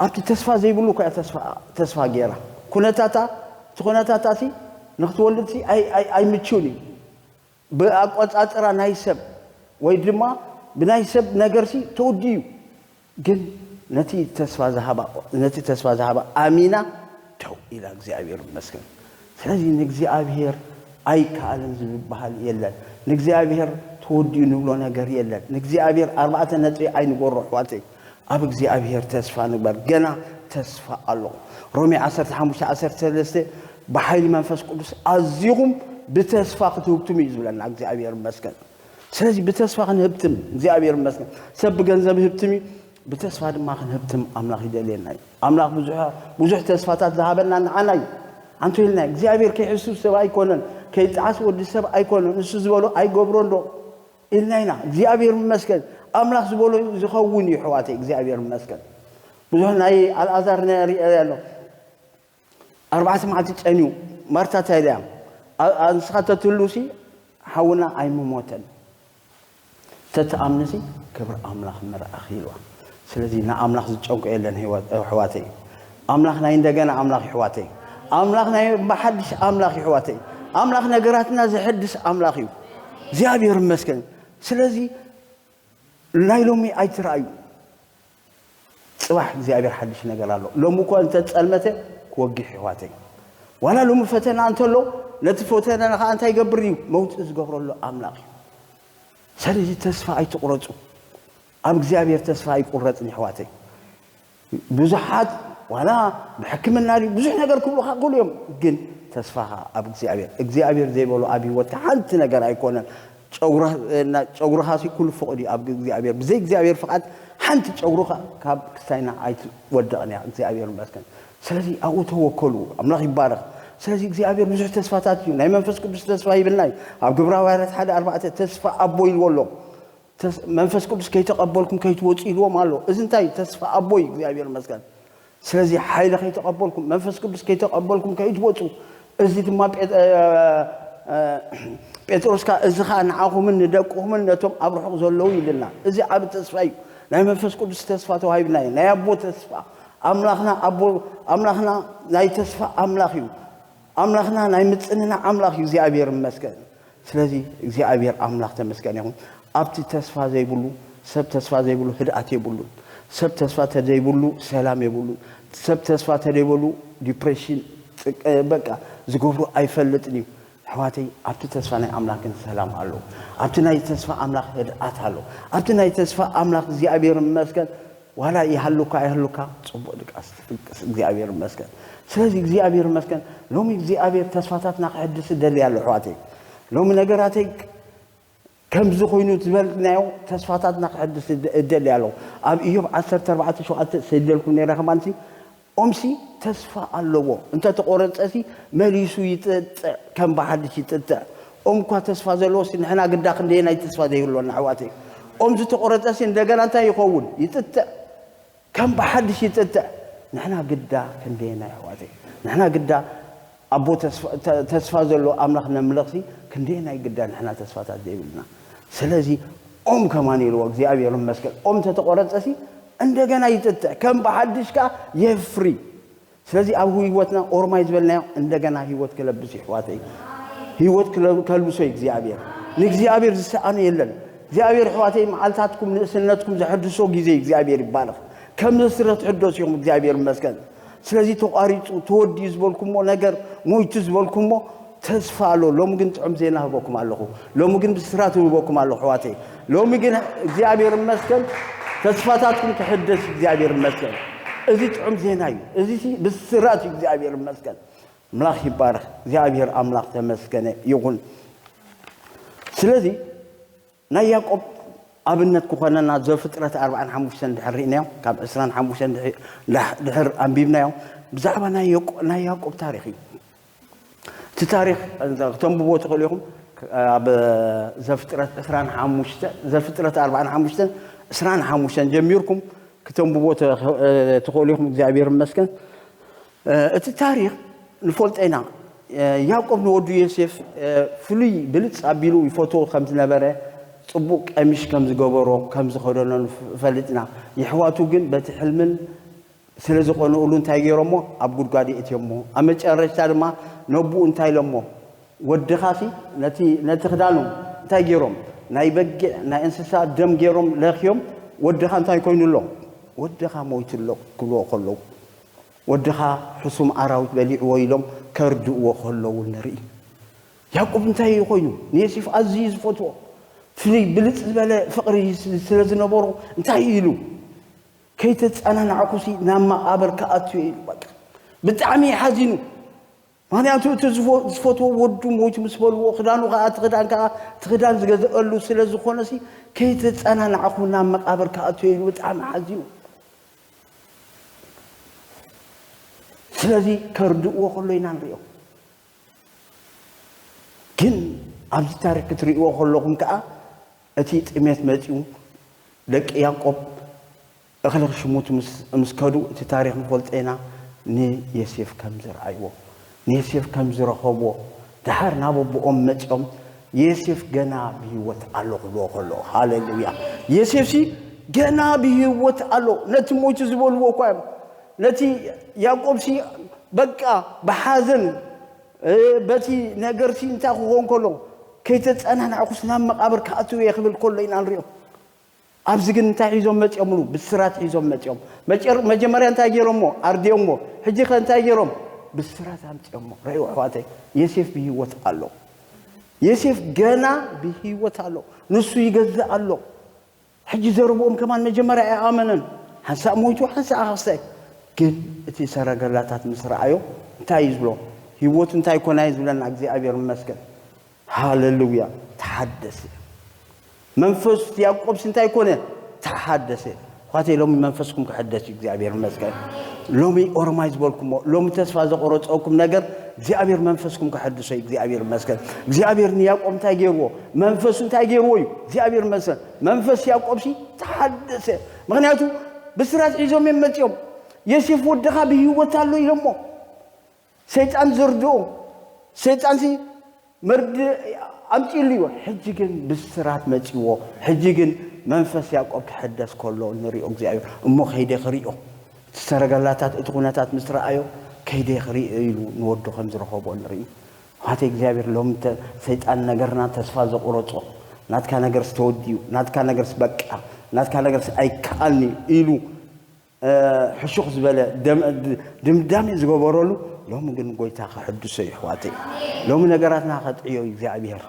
ኣብቲ ተስፋ ዘይብሉ እኮ እያ ተስፋ፣ ተስፋ ገይራ። ኩነታታ፣ እቲ ኩነታታሲ ንክትወልድሲ ኣይ-፣ ኣይ-፣ ኣይምችውን እዩ። ብኣቆጻጽራ ናይ ሰብ ወይ ድማ ብናይ ሰብ ነገርሲ ተወዲኡ እዩ። ግን ነቲ ተስፋ ዝሃባ፣ ነቲ ተስፋ ዝሃባ ኣሚና ደው ኢላ፣ እግዚኣብሔር ይመስገን። ስለዚ ንእግዚኣብሔር ኣይከኣልን ዝበሃል የለን። ንእግዚኣብሔር ተወዲኡ ንብሎ ነገር የለን። ንእግዚኣብሔር ኣርባዕተ ነጥቢ ኣይንጎሮ ኣሕዋተይ። ኣብ እግዚኣብሔር ተስፋ ንግበር። ገና ተስፋ ኣሎ። ሮሜ ዓሰርተ ሓሙሽተ ዓሰርተ ሰለስተ ብሓይሊ መንፈስ ቅዱስ ኣዚኹም ብተስፋ ክትህብትሙ እዩ ዝብለና። እግዚኣብሔር ይመስገን። ስለዚ ብተስፋ ክንህብትም እግዚኣብሔር ይመስገን። ሰብ ብገንዘብ ህብትም እዩ፣ ብተስፋ ድማ ክንህብትም ኣምላኽ ይደልየና እዩ። ኣምላኽ ብዙሕ፣ ብዙሕ ተስፋታት ዝሃበና ንዓና እዩ። ኣንቶ ኢልና እግዚኣብሔር ከይሕስብ ሰብ ኣይኮነን፣ ከይጠዓስ ወዲ ሰብ ኣይኮነን። ንሱ ዝበሎ ኣይገብሮን ዶ ኢልና ኢና። እግዚኣብሔር ይመስገን። ኣምላኽ ዝበሎ ዝኸውን እዩ ኣሕዋተይ፣ እግዚኣብሔር ይመስገን። ብዙሕ ናይ ኣልኣዛር ናይ ሪኤ ኣሎ። ኣርባዕተ መዓልቲ ጸንዩ። ማርታ እንታይ ኢላ እያ? ኣ-፣ ኣ-፣ ንስኻ ተትህሉሲ ሓውና ኣይምሞተን። ተትኣምንሲ ክብሪ ኣምላኽ ምርኣኽ ኢልዋ። ስለዚ ንኣምላኽ ዝጨንቆ የለን ህይወት፣ ኣሕዋተይ። ኣምላኽ ናይ እንደገና ኣምላኽ እዩ ኣሕዋተይ። ኣምላኽ ናይ ብሓድሽ ኣምላኽ እዩ ኣሕዋተይ። ኣምላኽ ነገራትና ዘሐድስ ኣምላኽ እዩ። እግዚኣብሔር ይመስገን። ስለዚ ናይ ሎሚ ኣይትረኣዩ። ጽባሕ እግዚኣብሔር ሓድሽ ነገር ኣሎ። ሎሚ እኮ እንተ ጸልመተ ክወግሕ ኣሕዋተይ። ዋላ ሎሚ ፈተና እንተሎ ነቲ ፈተና ከዓ እንታይ ይገብር እዩ? መውጽእ ዝገብረሉ ኣምላኽ እዩ። ስለዚ ተስፋ ኣይትቑረጹ። ኣብ እግዚኣብሔር ተስፋ ኣይቁረጽን ኣሕዋተይ። ብዙሓት ዋላ ብሕክምና ድዩ ብዙሕ ነገር ክብሉኻ ክኽእሉ እዮም። ግን ተስፋኻ ኣብ እግዚኣብሔር። እግዚኣብሔር ዘይበሎ ኣብ ህይወትካ ሓንቲ ነገር ኣይኮነን። ጨጉራ-፣ እና-፣ ጨጉርኻሲ ኩሉ ፍቕድ እዩ ኣብ እግዚኣብሔር። ብዘይ እግዚኣብሔር ፍቓድ ሓንቲ ጨጉርኻ ካብ ክስታይና ኣይትወድቕን እያ። እግዚኣብሔር ይመስገን። ስለዚ ኣብኡ ተወከሉ። ኣምላኽ ይባረኽ። ስለዚ እግዚኣብሔር ብዙሕ ተስፋታት እዩ። ናይ መንፈስ ቅዱስ ተስፋ ይብልና እዩ። ኣብ ግብረ ሃዋርያት ሓደ ኣርባዕተ ተስፋ ኣቦ ኢልዎ ኣሎ። ተስ-፣ መንፈስ ቅዱስ ከይተቐበልኩም ከይትወጹ ኢልዎም ኣሎ። እዚ እንታይ እዩ? ተስፋ ኣቦ እዩ። እግዚኣብሔር ይመስገን። ስለዚ ሓይሊ ከይተቐበልኩም፣ መንፈስ ቅዱስ ከይተቐበልኩም ከይትወጹ። እዚ ድማ ጴጥ-፣ እ፣ እ፣ ጴጥሮስ ከኣ፣ እዚ ኸኣ ንዓኹምን ንደቅኹምን ነቶም ኣብ ርሑቕ ዘለዉ ኢልና። እዚ ዓቢ ተስፋ እዩ። ናይ መንፈስ ቅዱስ ተስፋ ተዋሂብና እዩ። ናይ ኣቦ ተስፋ። ኣምላኽና ኣቦ፣ ኣምላኽና ናይ ተስፋ ኣምላኽ እዩ። ኣምላኽና ናይ ምጽንናዕ ኣምላኽ እዩ። እግዚኣብሔር ይመስገን። ስለዚ እግዚኣብሔር ኣምላኽ ተመስገን ይኹን። ኣብቲ ተስፋ ዘይብሉ፣ ሰብ ተስፋ ዘይብሉ ህድኣት የብሉን። ሰብ ተስፋ ተዘይብሉ ሰላም የብሉን። ሰብ ተስፋ ተዘይብሉ ዲፕሬሽን፣ ጽቅ-፣ በቃ ዝገብሮ ኣይፈልጥን እዩ። ኣሕዋተይ፣ ኣብቲ ተስፋ ናይ ኣምላኽ ግን ሰላም ኣሎ። ኣብቲ ናይ ተስፋ ኣምላኽ ህድኣት ኣሎ። ኣብቲ ናይ ተስፋ ኣምላኽ እግዚኣብሔር ይመስገን። ዋላ ይሃሉካ ኣይሃሉካ፣ ጽቡቕ ድቃስ ትፍቅስ፣ እግዚኣብሔር ይመስገን። ስለዚ እግዚኣብሔር ይመስገን፣ ሎሚ እግዚኣብሔር ተስፋታትና ክሕድስ እደሊ ኣሎ ኣሕዋተይ። ሎሚ ነገራተይ ከምዚ ኮይኑ ዝበልናዮ ተስፋታትና ክሕድስ እደ-፣ እደሊ ኣሎ። ኣብ ኢዮብ ዓሰርተ ኣርባዕተ ሸውዓተ ሰዲደልኩም ነይረ ከማንሲ፣ ኦምሲ ተስፋ ኣለዎ። እንተ ተቖረጸሲ መሊሱ ይጥጥዕ፣ ከም ብሓድሽ ይጥጥዕ። ኦም እኳ ተስፋ ዘለዎሲ ንሕና ግዳ ክንደየናይ ተስፋ ዘይህልወና ኣሕዋተይ። ኦም ዝተቖረጸሲ እንደገና እንታይ ይኸውን? ይጥጥዕ። ከም ብሓድሽ ይጥጥዕ። ንሕና ግዳ ክንደየናይ ኣሕዋተይ። ንሕና ግዳ ኣቦ ተስፋ- ተ- ተስፋ ዘሎ ኣምላኽ ነምልኽሲ ክንደየናይ ግዳ ንሕና ተስፋታት ዘይብልና። ስለዚ ኦም ከማን ኢልዎ እግዚኣብሔር ይመስገን። ኦም ተተቆረጸሲ እንደገና ይጥጥዕ ከም ብሓድሽ ከኣ የፍሪ። ስለዚ ኣብ ህይወትና ኦሮማይ ዝበልናዮ እንደገና ህይወት ክለብስ ይሕዋተይ፣ ህይወት ክለ- ከልብሶ እግዚኣብሔር። ንእግዚኣብሔር ዝሰኣኖ የለን። እግዚኣብሔር ሕዋተይ መዓልታትኩም ንእስነትኩም ዘሐድሶ ግዜ እግዚኣብሔር ይባረኽ። ከም ንስረ ትሕደሱ ኢኹም እግዚኣብሔር ይመስገን። ስለዚ ተቋሪጹ ተወዲኡ ዝበልኩሞ ነገር ሞይቱ ዝበልኩሞ ተስፋ ኣሎ። ሎሚ ግን ጥዑም ዜና ህበኩም ኣለኹ። ሎሚ ግን ብስራት ህበኩም ኣለኹ ሕዋተይ። ሎሚ ግን እግዚኣብሔር ይመስገን ተስፋታትኩም ክሕደስ እግዚኣብሔር ይመስገን። እዚ ጥዑም ዜና እዩ። እዚ ብስራት እዩ እግዚኣብሔር ይመስገን። ኣምላኽ ይባረኽ። እግዚኣብሔር ኣምላኽ ተመስገነ ይኹን። ስለዚ ናይ ያዕቆብ ኣብነት ክኾነና ዘፍጥረት ኣርባዓን ሓሙሽተን ድሕር ርኢናዮ ካብ ዕስራን ሓሙሽተን ድሕር ኣንቢብናዮ። ብዛዕባ ናይ ያዕቆብ ታሪኽ እዩ። እቲ ታሪኽ ክተንብቦ ትኽእሉ ኢኹም። ኣብ ዘፍጥረት ዕስራን ሓሙሽተ ዘፍጥረት ኣርባዓን ሓሙሽተን ዕስራን ሓሙሽተን ጀሚርኩም ክተንብቦ ትኽእሉ ኢኹም። እግዚኣብሔር ይመስገን። እቲ ታሪኽ ንፈልጦ ኢና። ያዕቆብ ንወዱ ዮሴፍ ፍሉይ ብልጽ ኣቢሉ ይፈትዎ ከም ዝነበረ፣ ጽቡቕ ቀሚሽ ከም ዝገበሮ ከም ዝኸደኖ ንፈልጥ ኢና። የሕዋቱ ግን በቲ ሕልምን ስለ ዝቐንኡሉ እንታይ ገይሮሞ? ኣብ ጉድጓድ የእትዮሞ። ኣብ መጨረሽታ ድማ ነቦኡ እንታይ ኢሎሞ? ወድኻሲ ነቲ ነቲ ክዳኑ እንታይ ገይሮም? ናይ በጊዕ ናይ እንስሳ ደም ገይሮም ለኽዮም። ወድኻ እንታይ ኮይኑ ኣሎ? ወድኻ ሞይቱ ኣሎ ክብልዎ ከለዉ ወድኻ ሕሱም ኣራዊት በሊዕዎ ኢሎም ከርድእዎ ከለዉ ንርኢ። ያዕቆብ እንታይ እዩ ኮይኑ? ንዮሴፍ ኣዝዩ ዝፈትዎ ፍሉይ ብልጽ ዝበለ ፍቕሪ ስለ ዝነበሮ እንታይ ኢሉ? ከይተጸናናዕኩሲ ናብ መቓብር ክኣቱ እየ ኢሉ። በቃ ብጣዕሚ እዩ ሓዚኑ። ምክንያቱ እቲ ዝፈትዎ ወዱ ሞይቱ ምስ በልዎ ክዳኑ ከዓ እቲ ክዳን ከዓ እቲ ክዳን ዝገዝአሉ ስለ ዝኾነሲ ከይተጸናናዕኩ ናብ መቓብር ክኣቱ እየ ኢሉ ብጣዕሚ ሓዚኑ። ስለዚ ከርድእዎ ከሎ ኢና ንሪኦ። ግን ኣብዚ ታሪክ ክትርእይዎ ከለኹም ከዓ እቲ ጥሜት መፂኡ ደቂ ያዕቆብ እኽሊ ክሽምቱ ምስ ከዱ እቲ ታሪኽ ንፈልጦ ኢና ንየሴፍ ከም ዝረኣይዎ ንየሴፍ ከም ዝረኸብዎ ደሓር ናብ ኣቦኦም መፂኦም የሴፍ ገና ብህይወት ኣሎ ክብልዎ ከሎ ሃሌሉያ የሴፍሲ ገና ብህይወት ኣሎ ነቲ ሞይቱ ዝበልዎ እኳ እዮም ነቲ ያዕቆብሲ በቃ ብሓዘን በቲ ነገርሲ እንታይ ክኾን ከሎ ከይተፀናናዕኩስ ናብ መቃብር ክኣትው እየ ክብል ከሎ ኢና ንሪኦ ኣብዚ ግን እንታይ ሒዞም መፂኦምሉ ብስራት ሒዞም መፂኦም መጀመርያ እንታይ ገይሮሞ ኣርዲዮሞ ሕጂ ከ እንታይ ገይሮም ብስራት ኣምፂኦሞ ረእዩ ኣሕዋተይ የሴፍ ብሂወት ኣሎ የሴፍ ገና ብሂወት ኣሎ ንሱ ይገዝእ ኣሎ ሕጂ ዘረብኦም ከማን መጀመርያ ኣይኣመነን ሓንሳእ ሞይቱ ሓንሳእ ኣኸስታይ ግን እቲ ሰረገላታት ምስ ረኣዮ እንታይ እዩ ዝብሎ ህይወቱ እንታይ ኮና እዩ ዝብለና እግዚኣብሔር ይመስገን ሃለሉያ ተሓደሰ መንፈስ ያዕቆብስ እንታይ ኮነ ተሓደሰ ኳተይ ሎሚ መንፈስኩም ክሕደስ እዩ እግዚኣብሔር ይመስገን ሎሚ ኦሮማይ ዝበልኩሞ ሎሚ ተስፋ ዘቆረፀኩም ነገር እግዚኣብሔር መንፈስኩም ክሐድሶ እዩ እግዚኣብሔር ይመስገን እግዚኣብሔር ንያዕቆብ እንታይ ገይርዎ መንፈሱ እንታይ ገይርዎ እዩ እግዚኣብሔር ይመስገን መንፈስ ያዕቆብ ሲ ተሓደሰ ምክንያቱ ብስራት ሒዞም እዮም መፂኦም የሴፍ ወድኻ ብህይወት ኣሎ ኢሎሞ ሰይጣን ዘርድኦ ሰይጣን ሲ መርድ ኣምፂሉ እዩ ሕጂ ግን ብስራት መፂዎ ሕጂ ግን መንፈስ ያዕቆብ ክሕደስ ከሎ ንሪኦ እግዚኣብሔር እሞ ከይደ ክሪኦ እቲ ሰረገላታት እቲ ኩነታት ምስ ረኣዮ ከይደ ክሪኦ ኢሉ ንወዱ ከም ዝረኸቦ ንርኢ ዋተ እግዚኣብሔር ሎም ሰይጣን ነገርና ተስፋ ዘቁረፆ ናትካ ነገርስ ተወዲኡ ናትካ ነገርስ በቃ ናትካ ነገርስ ኣይከኣልኒ ኢሉ ሕሹኽ ዝበለ ድምዳሜ ዝገበረሉ ሎሚ ግን ጎይታ ክሕድሶ እዩ ሕዋተይ ሎሚ ነገራትና ከጥዕዮ እዩ እግዚኣብሔር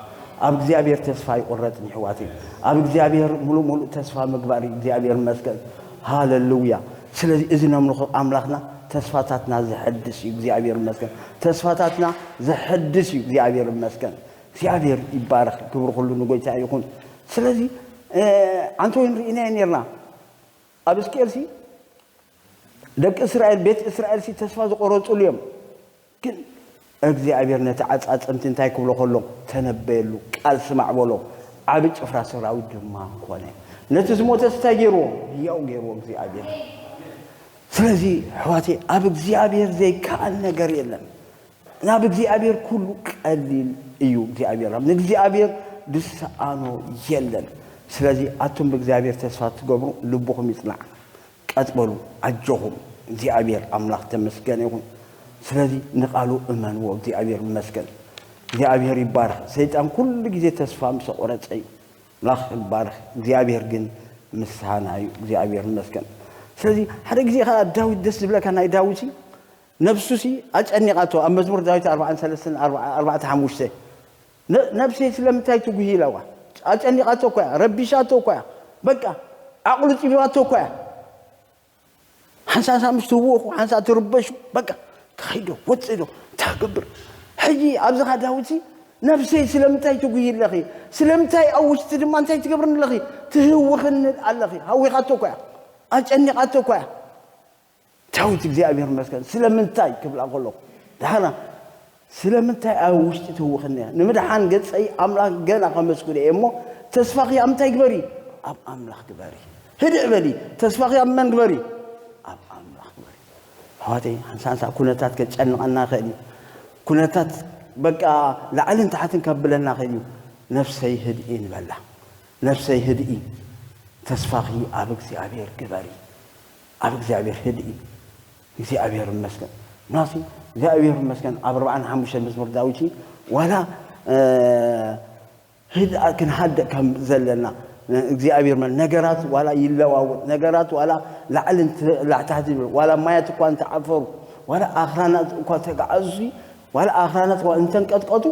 ኣብ እግዚኣብሔር ተስፋ ይቁረጥን ይሕዋተይ ኣብ እግዚኣብሔር ሙሉእ ሙሉእ ተስፋ ምግባር እዩ እግዚኣብሔር መስገን ሃለሉያ ስለዚ እዚ ነምልኾ ኣምላኽና ተስፋታትና ዘሐድስ እዩ እግዚኣብሔር መስገን ተስፋታትና ዘሐድስ እዩ እግዚኣብሔር መስገን እግዚኣብሔር ይባረኽ ክብሪ ኩሉ ንጎይታ ይኹን ስለዚ ኣንተ ወይ ንርኢናዮ ነርና ኣብ እስክኤልሲ ደቂ እስራኤል ቤት እስራኤልሲ ተስፋ ዝቆረፅሉ እዮም ግን እግዚኣብሔር ነቲ ዓፃፅምቲ እንታይ ክብሎ ከሎ ተነበየሉ ቃል ስማዕ በሎ ዓብ ጭፍራ ሰራዊት ድማ ኮነ ነቲ ዝሞተስ እንታይ ገይርዎ ህያው ገይርዎ እግዚኣብሔር ስለዚ ኣሕዋተይ ኣብ እግዚኣብሔር ዘይከኣል ነገር የለን ናብ እግዚኣብሔር ኩሉ ቀሊል እዩ እግዚኣብሔር ንእግዚኣብሔር ዝሰኣኖ የለን። ስለዚ ኣቱም ብእግዚኣብሔር ተስፋ ትገብሩ ልብኹም ይጽናዕ። ቀጥ በሉ፣ ኣጆኹም። እግዚኣብሔር ኣምላኽ ተመስገን ይኹን። ስለዚ ንቓሉ እመንዎ። እግዚኣብሔር ይመስገን። እግዚኣብሔር ይባረኽ። ሰይጣን ኩሉ ግዜ ተስፋ ምስ ኣቆረጸ እዩ። ኣምላኽ ይባረኽ። እግዚኣብሔር ግን ምሳና እዩ። እግዚኣብሔር ይመስገን። ስለዚ ሓደ ግዜ ኸዓ ዳዊት ደስ ዝብለካ ናይ ዳዊት ነብሱ ሲ ኣጨኒቓቶ። ኣብ መዝሙር ዳዊት ኣርባዓን ሰለስተን ኣርባዕተ ሓሙሽተ ነብሰይ ስለምንታይ ትጉሂ ኢላዋ? ኣጨኒቓቶ እኳ እያ፣ ረቢሻቶ እኳ እያ፣ በቃ ዓቕሉ ፂቢባቶ እኳ እያ። ሓንሳ ንሳ ምስ ትህውኹ ሓንሳ ትርበሹ፣ በቃ ክኸይዶ ወፅእ ዶ እንታይ ክገብር? ሕጂ ኣብዚኻ ዳዊት ነብሰይ ስለምንታይ ትጉሂ ኣለኺ? ስለምንታይ ኣብ ውሽጢ ድማ እንታይ ትገብርኒ ኣለኺ? ትህውኽኒ ኣለኺ። ሃዊኻቶ እኳ እያ፣ ኣጨኒቓቶ እኳ እያ። ዳዊት እግዚኣብሔር ይመስገን ስለምንታይ ክብላ ከለኹ፣ ደሓና ስለምንታይ ኣብ ውሽጢ ትህውኽኒ እያ? ንምድሓን ገጸይ ኣምላኽ ገና ከመስግኖ እየ እሞ፣ ተስፋኺ ኣብ ምንታይ ግበሪ? ኣብ ኣምላኽ ግበሪ። ህድእ በሊ። ተስፋኺ ኣብ መን ግበሪ? ኣብ ኣምላኽ ግበሪ። ኣሕዋተይ፣ ሓንሳንሳ ኩነታት ከጨንቐና ይኽእል እዩ። ኩነታት በቃ ላዕልን ታሕትን ከብለና ይኽእል እዩ። ነፍሰይ ህድኢ ንበላ። ነፍሰይ ህድኢ። ተስፋኺ ኣብ እግዚኣብሔር ግበሪ። ኣብ እግዚኣብሔር ህድኢ። እግዚኣብሔር ይመስገን። ምናሲ እግዚኣብሔር ይመስገን። ኣብ ኣርባዓን ሓሙሽተን መዝሙር ዳዊት ዋላ፣ እ፣ ህድኣ ክንሃድእ ከም ዘለና እግዚኣብሔር መ-፣ ነገራት ዋላ ይለዋወጥ፣ ነገራት ዋላ ላዕልን ት-፣ ላዕታሕቲ ይብል፣ ዋላ ማያት እኳ እንተዓፈሩ፣ ዋላ ኣኽራናት እኳ ተጋዓዙ፣ ዋላ ኣኽራናት እኳ እንተንቀጥቀጡ፣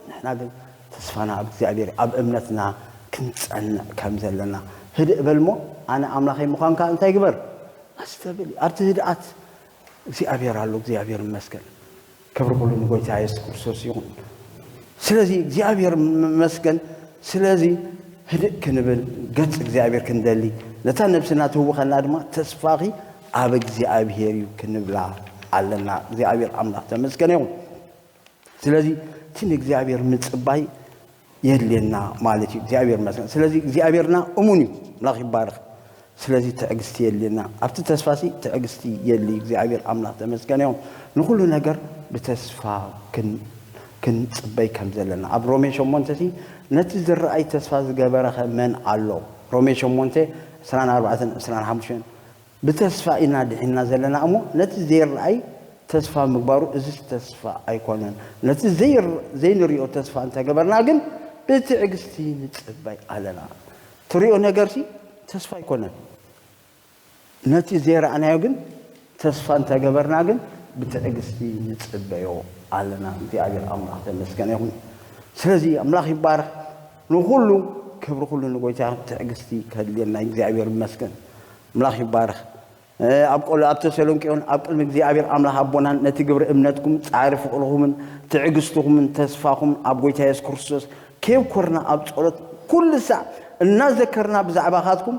ንሕና ግን ተስፋና ኣብ እግዚኣብሔር፣ ኣብ እምነትና ክንጸንዕ ከም ዘለና። ህድእ በል እሞ፣ ኣነ ኣምላኸይ ምዃንካ እንታይ ግበር? ኣስተብህል። ኣብቲ ህድኣት እግዚኣብሔር ኣሎ። እግዚኣብሔር ይመስገን። ክብሪ ኩሉ ንጎይታ የሱስ ክርስቶስ ይኹን። ስለዚ እግዚኣብሔር ይመስገን። ስለዚ ህድእ ክንብል፣ ገጽ እግዚኣብሔር ክንደሊ፣ ነታ ነብስና ትህውኸና ድማ ተስፋኺ ኣብ እግዚኣብሔር እዩ ክንብላ ኣለና። እግዚኣብሔር ኣምላኽ ተመስገን ይኹን። ስለዚ እቲ ንእግዚኣብሔር ምጽባይ የድልየና ማለት እዩ። እግዚኣብሔር ይመስገን። ስለዚ እግዚኣብሔርና እሙን እዩ። ኣምላኽ ይባረኽ። ስለዚ ትዕግስቲ የድልየና። ኣብቲ ተስፋሲ ትዕግስቲ የድሊ። እግዚኣብሔር ኣምላኽ ተመስገን ይኹን። ንኹሉ ነገር ብተስፋ ክን-፣ ክንጽበይ ከም ዘለና። ኣብ ሮሜ ሸሞንተ ሲ፣ "ነቲ ዝረኣይ ተስፋ ዝገበረኸ መን ኣሎ?" ሮሜ ሸሞንተ፣ ዕስራን ኣርባዕተን፣ ዕስራን ሓሙሽተን። ብተስፋ ኢና ድሒንና ዘለና እሞ፣ ነቲ ዘይረኣይ ተስፋ ምግባሩ፣ እዝስ ተስፋ ኣይኮነን። ነቲ ዘይር-፣ ዘይንሪኦ ተስፋ እንተገበርና ግን፣ ብትዕግስቲ ንጽበይ ኣለና። ትሪኦ ነገርሲ ተስፋ ኣይኮነን። ነቲ ዘይረኣናዮ ግን፣ ተስፋ እንተገበርና ግን፣ ብትዕግስቲ ንጽበዮ ኣለና። እግዚኣብሔር ኣምላኽ ተመስገን ይኹን። ስለዚ ኣምላኽ ይባረኽ። ንኹሉ ክብሪ ኩሉ ንጎይታ፣ ትዕግስቲ ከድልየና። እግዚኣብሔር ይመስገን። ኣምላኽ ይባረኽ። ኣብ ቆል-፣ ኣብ ተሰሎንቄ እውን ኣብ ቅድሚ እግዚኣብሔር ኣምላኽ ኣቦናን ነቲ ግብሪ እምነትኩም፣ ጻዕሪ ፍቕርኹምን ትዕግስትኹምን ተስፋኹምን ኣብ ጎይታ የሱስ ክርስቶስ ከየብኮርና ኣብ ጸሎት ኩሉ ሳዕ እናዘከርና ብዛዕባኻትኩም፣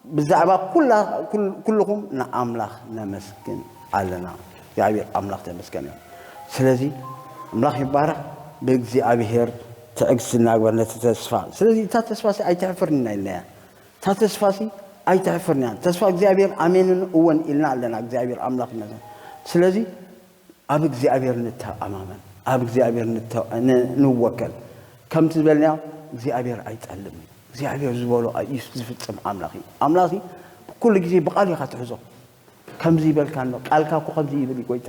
ብዛዕባ ኩላ-፣ ኩል-፣ ኩልኹም ንኣምላኽ ነመስግን ኣለና። እግዚኣብሔር ኣምላኽ ተመስገን እዩ። ስለዚ ኣምላኽ ይባረኽ። ብእግዚኣብሔር ትዕግስቲ እናግበር ነቲ ተስፋ፣ ስለዚ እታ ተስፋ ሲ ኣይተሕፍርንና ኢልናያ። እታ ተስፋ ሲ ኣይተሕፍርንያ። ተስፋ እግዚኣብሔር ኣሜንን እወን ኢልና ኣለና። እግዚኣብሔር ኣምላኽ ይመስገን። ስለዚ ኣብ እግዚኣብሔር ንተኣማመን፣ ኣብ እግዚኣብሔር ንተ-፣ ን-፣ ንወከል። ከምቲ ዝበልናዮ እግዚኣብሔር ኣይጠልም እዩ። እግዚኣብሔር ዝበሎ እዩ ዝፍጽም ኣምላኽ እዩ። ኣምላኽ ሲ ብኩሉ ግዜ ብቓሉ ኢኻ ትሕዞ። ከምዚ ይበልካ ኣሎ፣ ቃልካ እኮ ከምዚ ይብል እዩ ጎይታ።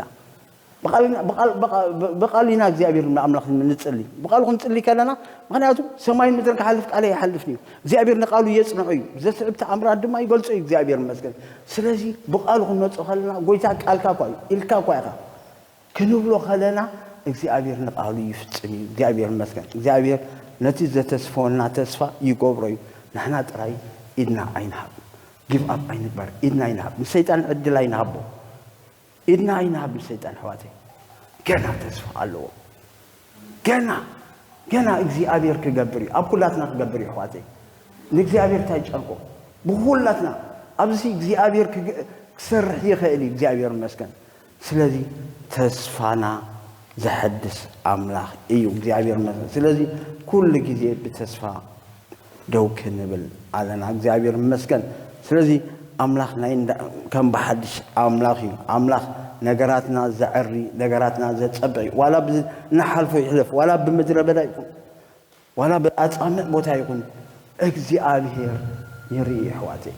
ብቓልና-፣ ብቓል-፣ ብቓ-፣ ብ-፣ ብቓሉ ኢና እግዚኣብሔር ንኣምላኽ ንጽሊ። ብቓሉ ክንጽሊ ከለና፣ ምኽንያቱ ሰማይን ምድርን ክሓልፍ ቃለይ ኣይሓልፍን እዩ። እግዚኣብሔር ንቓሉ የጽንዖ እዩ። ዘስዕብ ተኣምራት ድማ ይገልጾ እዩ እግዚኣብሔር ይመስገን። ስለዚ ብቓሉ ክንመጾ ከለና፣ ጎይታ ቃልካ እኳ እዩ፣ ኢልካ እኳ ኢኻ ክንብሎ ከለና፣ እግዚኣብሔር ንቓሉ ይፍጽም እዩ። እግዚኣብሔር ይመስገን። እግዚኣብሔር ነቲ ዘተስፈወና ተስፋ ይገብሮ እዩ። ንሕና ጥራይ ኢድና ኣይንሃብ። ጊቭ ኣፕ ኣይንግበር። ኢድና ኣይንሃብ። ንሰይጣን ዕድል ኣይንሃቦ። ኢድና ኣይንሃብ ንሰይጣን ኣሕዋተይ። ገና ተስፋ ኣለዎ። ገና፣ ገና እግዚኣብሔር ክገብር እዩ። ኣብ ኩላትና ክገብር እዩ ኣሕዋተይ። ንእግዚኣብሔር እንታይ ይጨንቆ? ብኹላትና ኣብዚ እግዚኣብሔር ክግ-፣ ክሰርሕ ይኽእል እዩ። እግዚኣብሔር ይመስገን። ስለዚ ተስፋና ዘሐድስ ኣምላኽ እዩ እግዚኣብሔር ይመስገን። ስለዚ ኩሉ ግዜ ብተስፋ ደው ክንብል ኣለና። እግዚኣብሔር ይመስገን። ስለዚ ኣምላኽ ናይ እንዳ-፣ ከም ብሓድሽ ኣምላኽ እዩ። ኣምላኽ ነገራትና ዘዐሪ፣ ነገራትና ዘጸብቕ እዩ። ዋላ ብ-፣ ንሓልፎ ይሕለፍ፣ ዋላ ብምድረ በዳ ይኹን፣ ዋላ ብኣጻምእ ቦታ ይኹን፣ እግዚኣብሔር ይርኢ፣ ኣሕዋተይ።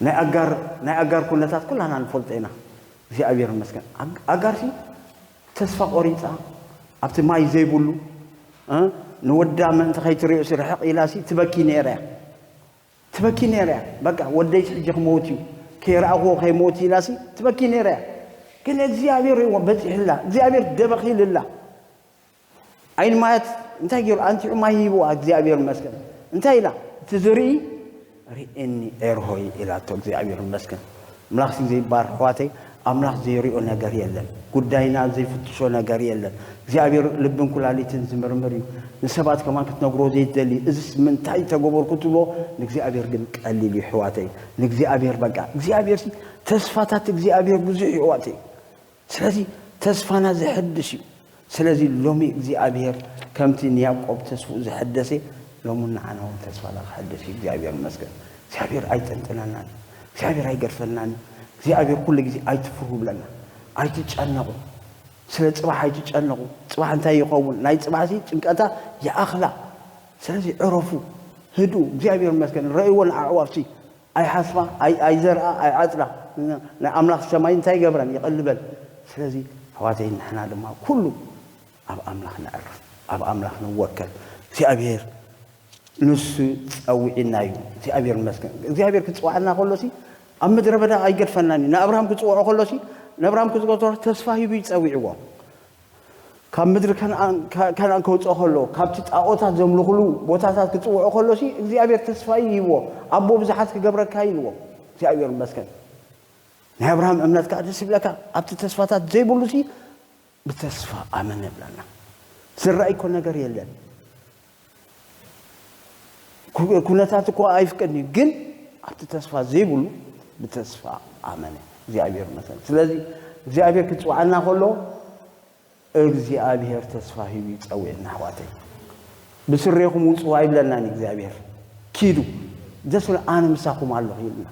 ናይ ኣጋር፣ ናይ ኣጋር ኩነታት ኩላና ንፈልጦ ኢና። እግዚኣብሔር ይመስገን። ኣግ-፣ ኣጋርሲ ተስፋ ቆሪጻ፣ ኣብቲ ማይ ዘይብሉ፣ እ፣ ንወዳ ምእንቲ ከይትርእዮሲ ርሕቕ ኢላሲ ትበኪ ነይራ እያ። ትበኪ ነይራ እያ። በቃ፣ ወደይሲ ሕጂ ክመውት እዩ፣ ከይረኣኽዎ ከይመውት ኢላሲ ትበኪ ነይራ እያ። ግን እግዚኣብሔር እዎ በጺሕላ፣ እግዚኣብሔር ደበኺልላ። ዓይኒ ማያት እንታይ ገይሩ? ኣንቲዑ ማይ ሂብዋ፣ እግዚኣብሔር ይመስገን። እንታይ ኢላ? "እቲ ዝርኢ ርእየኒ ኤርሆይ" ኢላቶ፣ እግዚኣብሔር ይመስገን። ኣምላኽ ዘይባር ኣሕዋተይ፣ ኣምላኽ ዘይሪኦ ነገር የለን። ጉዳይና ዘይፍትሾ ነገር የለን። እግዚኣብሔር ልብን ኩላሊትን ዝምርምር እዩ። ንሰባት ከማን ክትነግሮ ዘይትደሊ፣ "እዚስ ምንታይ ተገበርኩ?" ትብሎ፣ ንእግዚኣብሔር ግን ቀሊል እዩ ኣሕዋተይ። ንእግዚኣብሔር በቃ፣ እግዚኣብሔርሲ፣ ተስፋታት እግዚኣብሔር ብዙሕ እዩ ኣሕዋተይ። ስለዚ ተስፋና ዘሐድስ እዩ። ስለዚ ሎሚ እግዚኣብሔር ከምቲ ንያዕቆብ ተስፍኡ ዘሐደሰ፣ ሎሚ ንዓና እውን ተስፋና ክሐድስ እዩ። እግዚኣብሔር ይመስገን። እግዚኣብሔር ኣይጠንጥነናን እዩ። እግዚኣብሔር ኣይገድፈናን እዩ። እግዚኣብሔር ኩሉ ግዜ "ኣይትፍርሁ" ይብለና። ኣይትጨነቑ። ስለ ጽባሕ ኣይትጨነቑ። ጽባሕ እንታይ ይኸውን? ናይ ጽባሕሲ ጭንቀታ ይኣኽላ። ስለዚ ዕረፉ፣ ህድኡ። እግዚኣብሔር ይመስገን። ረእይዎ ንኣዕዋፍሲ። ኣይሓስባ፣ ኣይ-፣ ኣይዘርኣ፣ ኣይዓጽዳ። ናይ ኣምላኽ ሰማይ እንታይ ይገብረን? ይቐልበን። ስለዚ ኣሕዋተይ፣ ንሕና ድማ ኩሉ ኣብ ኣምላኽ ነዕርፍ፣ ኣብ ኣምላኽ ንወከል። እግዚኣብሔር ንሱ ጸዊዕና እዩ። እግዚኣብሔር ይመስገን። እግዚኣብሔር ክጽውዓና ከሎሲ ኣብ ምድረ በዳ ኣይገድፈናን እዩ። ንኣብርሃም ክጽውዖ ከሎሲ፣ ንኣብርሃም ክጽውዖ ተስፋ ሂቡ እዩ ጸዊዕዎ። ካብ ምድሪ ከነኣን፣ ከ-፣ ከነኣን ከውጽኦ ከሎ፣ ካብቲ ጣኦታት ዘምልኹሉ ቦታታት ክጽውዖ ከሎሲ፣ እግዚኣብሔር ተስፋ እዩ ሂብዎ። "ኣቦ ብዙሓት ክገብረካ" እዩ ኢልዎ። እግዚኣብሔር ይመስገን። ናይ ኣብርሃም እምነት ከኣ ደስ ይብለካ። ኣብቲ ተስፋታት ዘይብሉሲ፣ "ብተስፋ ኣመነ" ይብለና። ዝረኣይ እኮ ነገር የለን። ኩ-፣ ኩነታት እኮ ኣይፍቀድን እዩ፣ ግን ኣብቲ ተስፋ ዘይብሉ ብተስፋ ኣመነ። እግዚኣብሔር ይመስገን። ስለዚ እግዚኣብሔር ክጽውዓና ከሎ፣ እግዚኣብሔር ተስፋ ሂቡ ይጸውዕና፣ ኣሕዋተይ። "ብስሬኹም ውጹ" ኣይብለናን እግዚኣብሔር። "ኪዱ፣ ደስ ብሎ፣ ኣነ ምሳኹም ኣለኹ" ይብልና።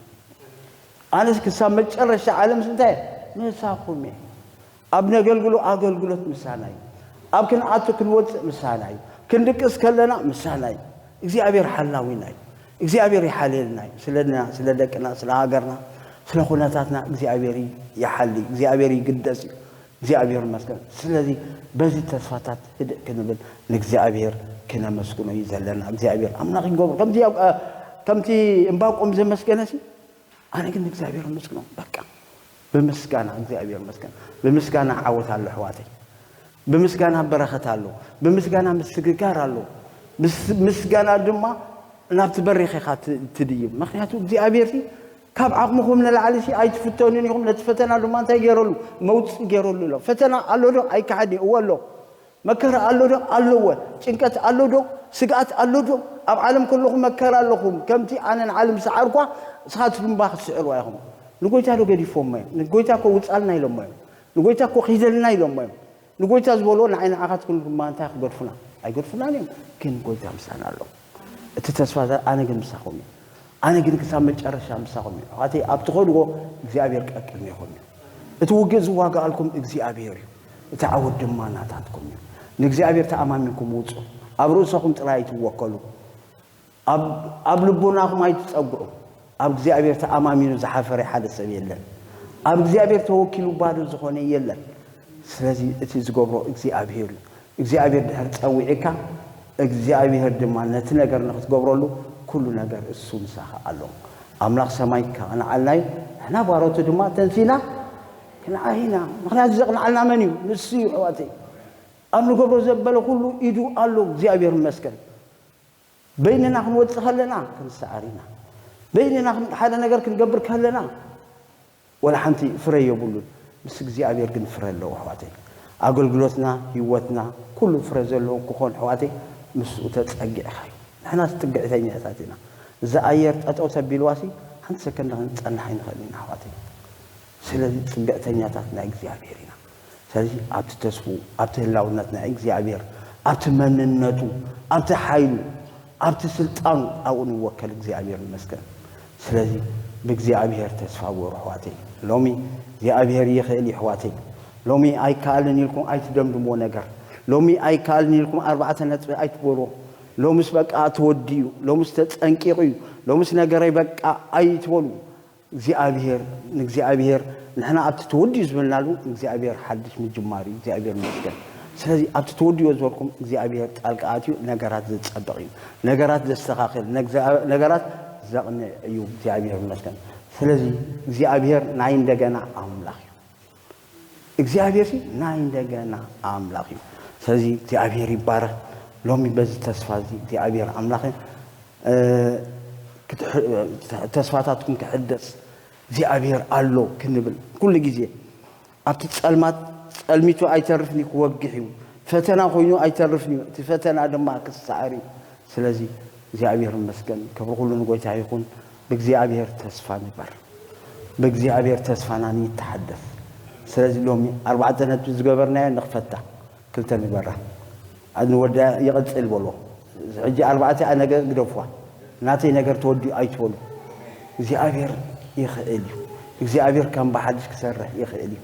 ኣነስ ክሳብ መጨረሻ ዓለምስ እንታይ? ምሳኹም እየ። ኣብ ነገልግሎ ኣገልግሎት ምሳና እዩ። ኣብ ክንኣቱ ክንወጽእ ምሳና እዩ። ክንድቅስ ከለና ምሳና እዩ። እግዚኣብሔር ሓላዊና እዩ። እግዚኣብሔር ይሓልየልና እዩ። ስለና፣ ስለ ደቅና፣ ስለ ሃገርና፣ ስለ ኩነታትና እግዚኣብሔር ይሓሊ፣ እግዚኣብሔር ይግደስ እዩ። እግዚኣብሔር ይመስገን። ስለዚ በዚ ተስፋታት ህድእ ክንብል ንእግዚኣብሔር ክነመስግኖ እዩ ዘለና። እግዚኣብሔር ኣምላኽ ይገብሮ። ከምቲ ያው-፣ ከምቲ እምባቆም ዘመስገነሲ ኣነ ግን ንእግዚኣብሔር ኣመስግኖ። በቃ ብምስጋና እግዚኣብሔር ይመስገን። ብምስጋና ዓወት ኣሎ ኣሕዋተይ። ብምስጋና በረኸት ኣሎ። ብምስጋና ምስግጋር ኣሎ። ምስ-፣ ምስጋና ድማ ናብቲ በሪኽ ኢኻ ት-፣ ትድይብ። ምኽንያቱ እግዚኣብሔርሲ ካብ ዓቕምኹም ንላዕሊ ሲ ኣይትፍተኑን ኢኹም። ነቲ ፈተና ድማ እንታይ ገይረሉ? መውፅኢ ገይረሉ ኣሎ። ፈተና ኣሎ ዶ? ኣይከሓድን እዩ። እወ ኣሎ። መከራ ኣሎ ዶ? ኣለወ። ጭንቀት ኣሎ ዶ? ስግኣት ኣሎ ዶ? ኣብ ዓለም ከለኹም መከራ ኣለኹም። ከምቲ ኣነ ንዓለም ዝሰዓርኳ ንስኻትኩም ድማ ክትስዕርዋ ኢኹም። ንጎይታ ዶ ገዲፎሞ እዮም? ንጎይታ እኮ ውፃልና ኢሎሞ እዮም። ንጎይታ እኮ ኺደልና ኢሎሞ እዮም። ንጎይታ ዝበልዎ ንዓይ ንዓኻትኩም ድማ እንታይ ክገድፉና? ኣይገድፉናን እዮም። ግን ጎይታ ምሳና ኣሎ። እቲ ተስፋ ዘ-፣ ኣነ ግን ምሳኹም እዩ። ኣነ ግን ክሳብ መጨረሻ ምሳኹም እዩ። ኣሕዋተይ፣ ኣብ ትኸድዎ እግዚኣብሔር ቀቅድሜኹም እዩ። እቲ ውግእ ዝዋጋኣልኩም እግዚኣብሔር እዩ። እቲ ዓወት ድማ ናታትኩም እዩ። ንእግዚኣብሔር ተኣማሚንኩም ውጹ። ኣብ ርእሰኹም ጥራይ ኣይትወከሉ። ኣብ፣ ኣብ ልቦናኹም ኣይትጸግዑ። ኣብ እግዚኣብሔር ተኣማሚኑ ዝሓፈረ ሓደ ሰብ የለን። ኣብ እግዚኣብሔር ተወኪሉ ባዶ ዝኾነ የለን። ስለዚ እቲ ዝገብሮ እግዚኣብሔር እዩ። እግዚኣብሔር ድሕር ጸዊዕካ፣ እግዚኣብሔር ድማ ነቲ ነገር ንኽትገብረሉ ኩሉ ነገር እሱ ምሳኻ ኣሎ። ኣምላኽ ሰማይ ከቕንዓልና እዩ። ንሕና ባሮቱ ድማ ተንሲና ክንዓሂና። ምኽንያቱ ዘቕንዓልና መን እዩ? ንሱ እዩ፣ ኣሕዋተይ። ኣብ ንገብሮ ዘበለ ኩሉ ኢዱ ኣሎ። እግዚኣብሔር ይመስገን። በይንና ክንወጽእ ከለና ክንሰዓር ኢና። በይንና ክን-፣ ሓደ ነገር ክንገብር ከለና ወላ ሓንቲ ፍረ የብሉን። ምስ እግዚኣብሔር ግን ፍረ ኣለዎ፣ ኣሕዋተይ። ኣገልግሎትና፣ ህይወትና፣ ኩሉ ፍረ ዘለዎ ክኾን፣ ኣሕዋተይ፣ ምስኡ ተጸጊዕኻ እዩ። ንሕና ጥግዕተኛታት ኢና። እዛ ኣየር ጠጠው ተቢልዋሲ ሓንቲ ሰከንድ ክንጸንሕ ኣይንኽእልን ኢና፣ ኣሕዋተይ። ስለዚ ጽግዕተኛታት ናይ እግዚኣብሔር ኢና። ስለዚ ኣብቲ ተስፍኡ፣ ኣብቲ ህላውነት ናይ እግዚኣብሔር፣ ኣብቲ መንነቱ፣ ኣብቲ ሓይሉ፣ ኣብቲ ስልጣኑ ኣብኡ ንወከል። እግዚኣብሔር ይመስገን። ስለዚ ብእግዚኣብሔር ተስፋ ግበሩ ኣሕዋተይ። ሎሚ እግዚኣብሔር ይኽእል እዩ ኣሕዋተይ። ሎሚ ኣይከኣልን ኢልኩም ኣይትደምድምዎ ነገር። ሎሚ ኣይከኣልን ኢልኩም ኣርባዕተ ነጥቢ ኣይትግበርዎ። ሎምስ በቃ ተወዲኡ፣ ሎምስ ተጸንቂቑ እዩ፣ ሎምስ ነገረይ በቃ ኣይትበሉ። እግዚኣብሔር ንእግዚኣብሔር ንሕና ኣብቲ ተወዲኡ ዝበልናሉ እግዚኣብሔር ሓድሽ ምጅማር እዩ። እግዚኣብሔር ይመስገን። ስለዚ ኣብቲ ተወዲኡ ዝበልኩም እግዚኣብሔር ጣልቃ ኣትዩ ነገራት ዘጸብቕ እዩ፣ ነገራት ዘስተኻኽል፣ ነገራት ዘቕንዕ እዩ። እግዚኣብሔር ይመስገን። ስለዚ እግዚኣብሔር ናይ እንደገና ኣምላኽ እዩ። እግዚኣብሔር ሲ ናይ እንደገና ኣምላኽ እዩ። ስለዚ እግዚኣብሔር ይባረኽ። ሎሚ በዚ ተስፋ እዚ እግዚኣብሔር ኣምላኽ ተስፋታትኩም ክሕደስ እግዚኣብሔር ኣሎ ክንብል ኩሉ ግዜ ኣብቲ ጸልማት ጸልሚቱ ኣይተርፍን እዩ፣ ክወግሕ እዩ። ፈተና ኮይኑ ኣይተርፍን እዩ፣ እቲ ፈተና ድማ ክሰዓር እዩ። ስለዚ እግዚኣብሔር ይመስገን፣ ክብሪ ኩሉ ንጎይታ ይኹን። ብእግዚኣብሔር ተስፋ ንበር፣ ብእግዚኣብሔር ተስፋና ንይተሓደስ። ስለዚ ሎሚ ኣርባዕተ ነጥቢ ዝገበርናዮ ንኽፈታ ክልተ ንግበራ። ንወዳ ይቕጽል በሎ። ሕጂ ኣርባዕተ ነገር ግደፍዋ። ናተይ ነገር ተወዲኡ ኣይትበሉ። እግዚኣብሔር ይኽእል እዩ። እግዚኣብሔር ከም ብሓድሽ ክሰርሕ ይኽእል እዩ።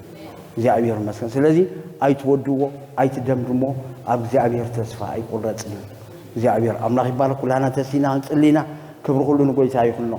እግዚኣብሔር ይመስገን። ስለዚ ኣይትወድዎ፣ ኣይትደምድሞ። ኣብ እግዚኣብሔር ተስፋ ኣይቁረጽን እዩ። እግዚኣብሔር ኣምላኽ ይባረክ። ኩላና ተሲና ክንጽሊ ኢና። ክብሪ ኩሉ ንጎይታ ይኹኖ።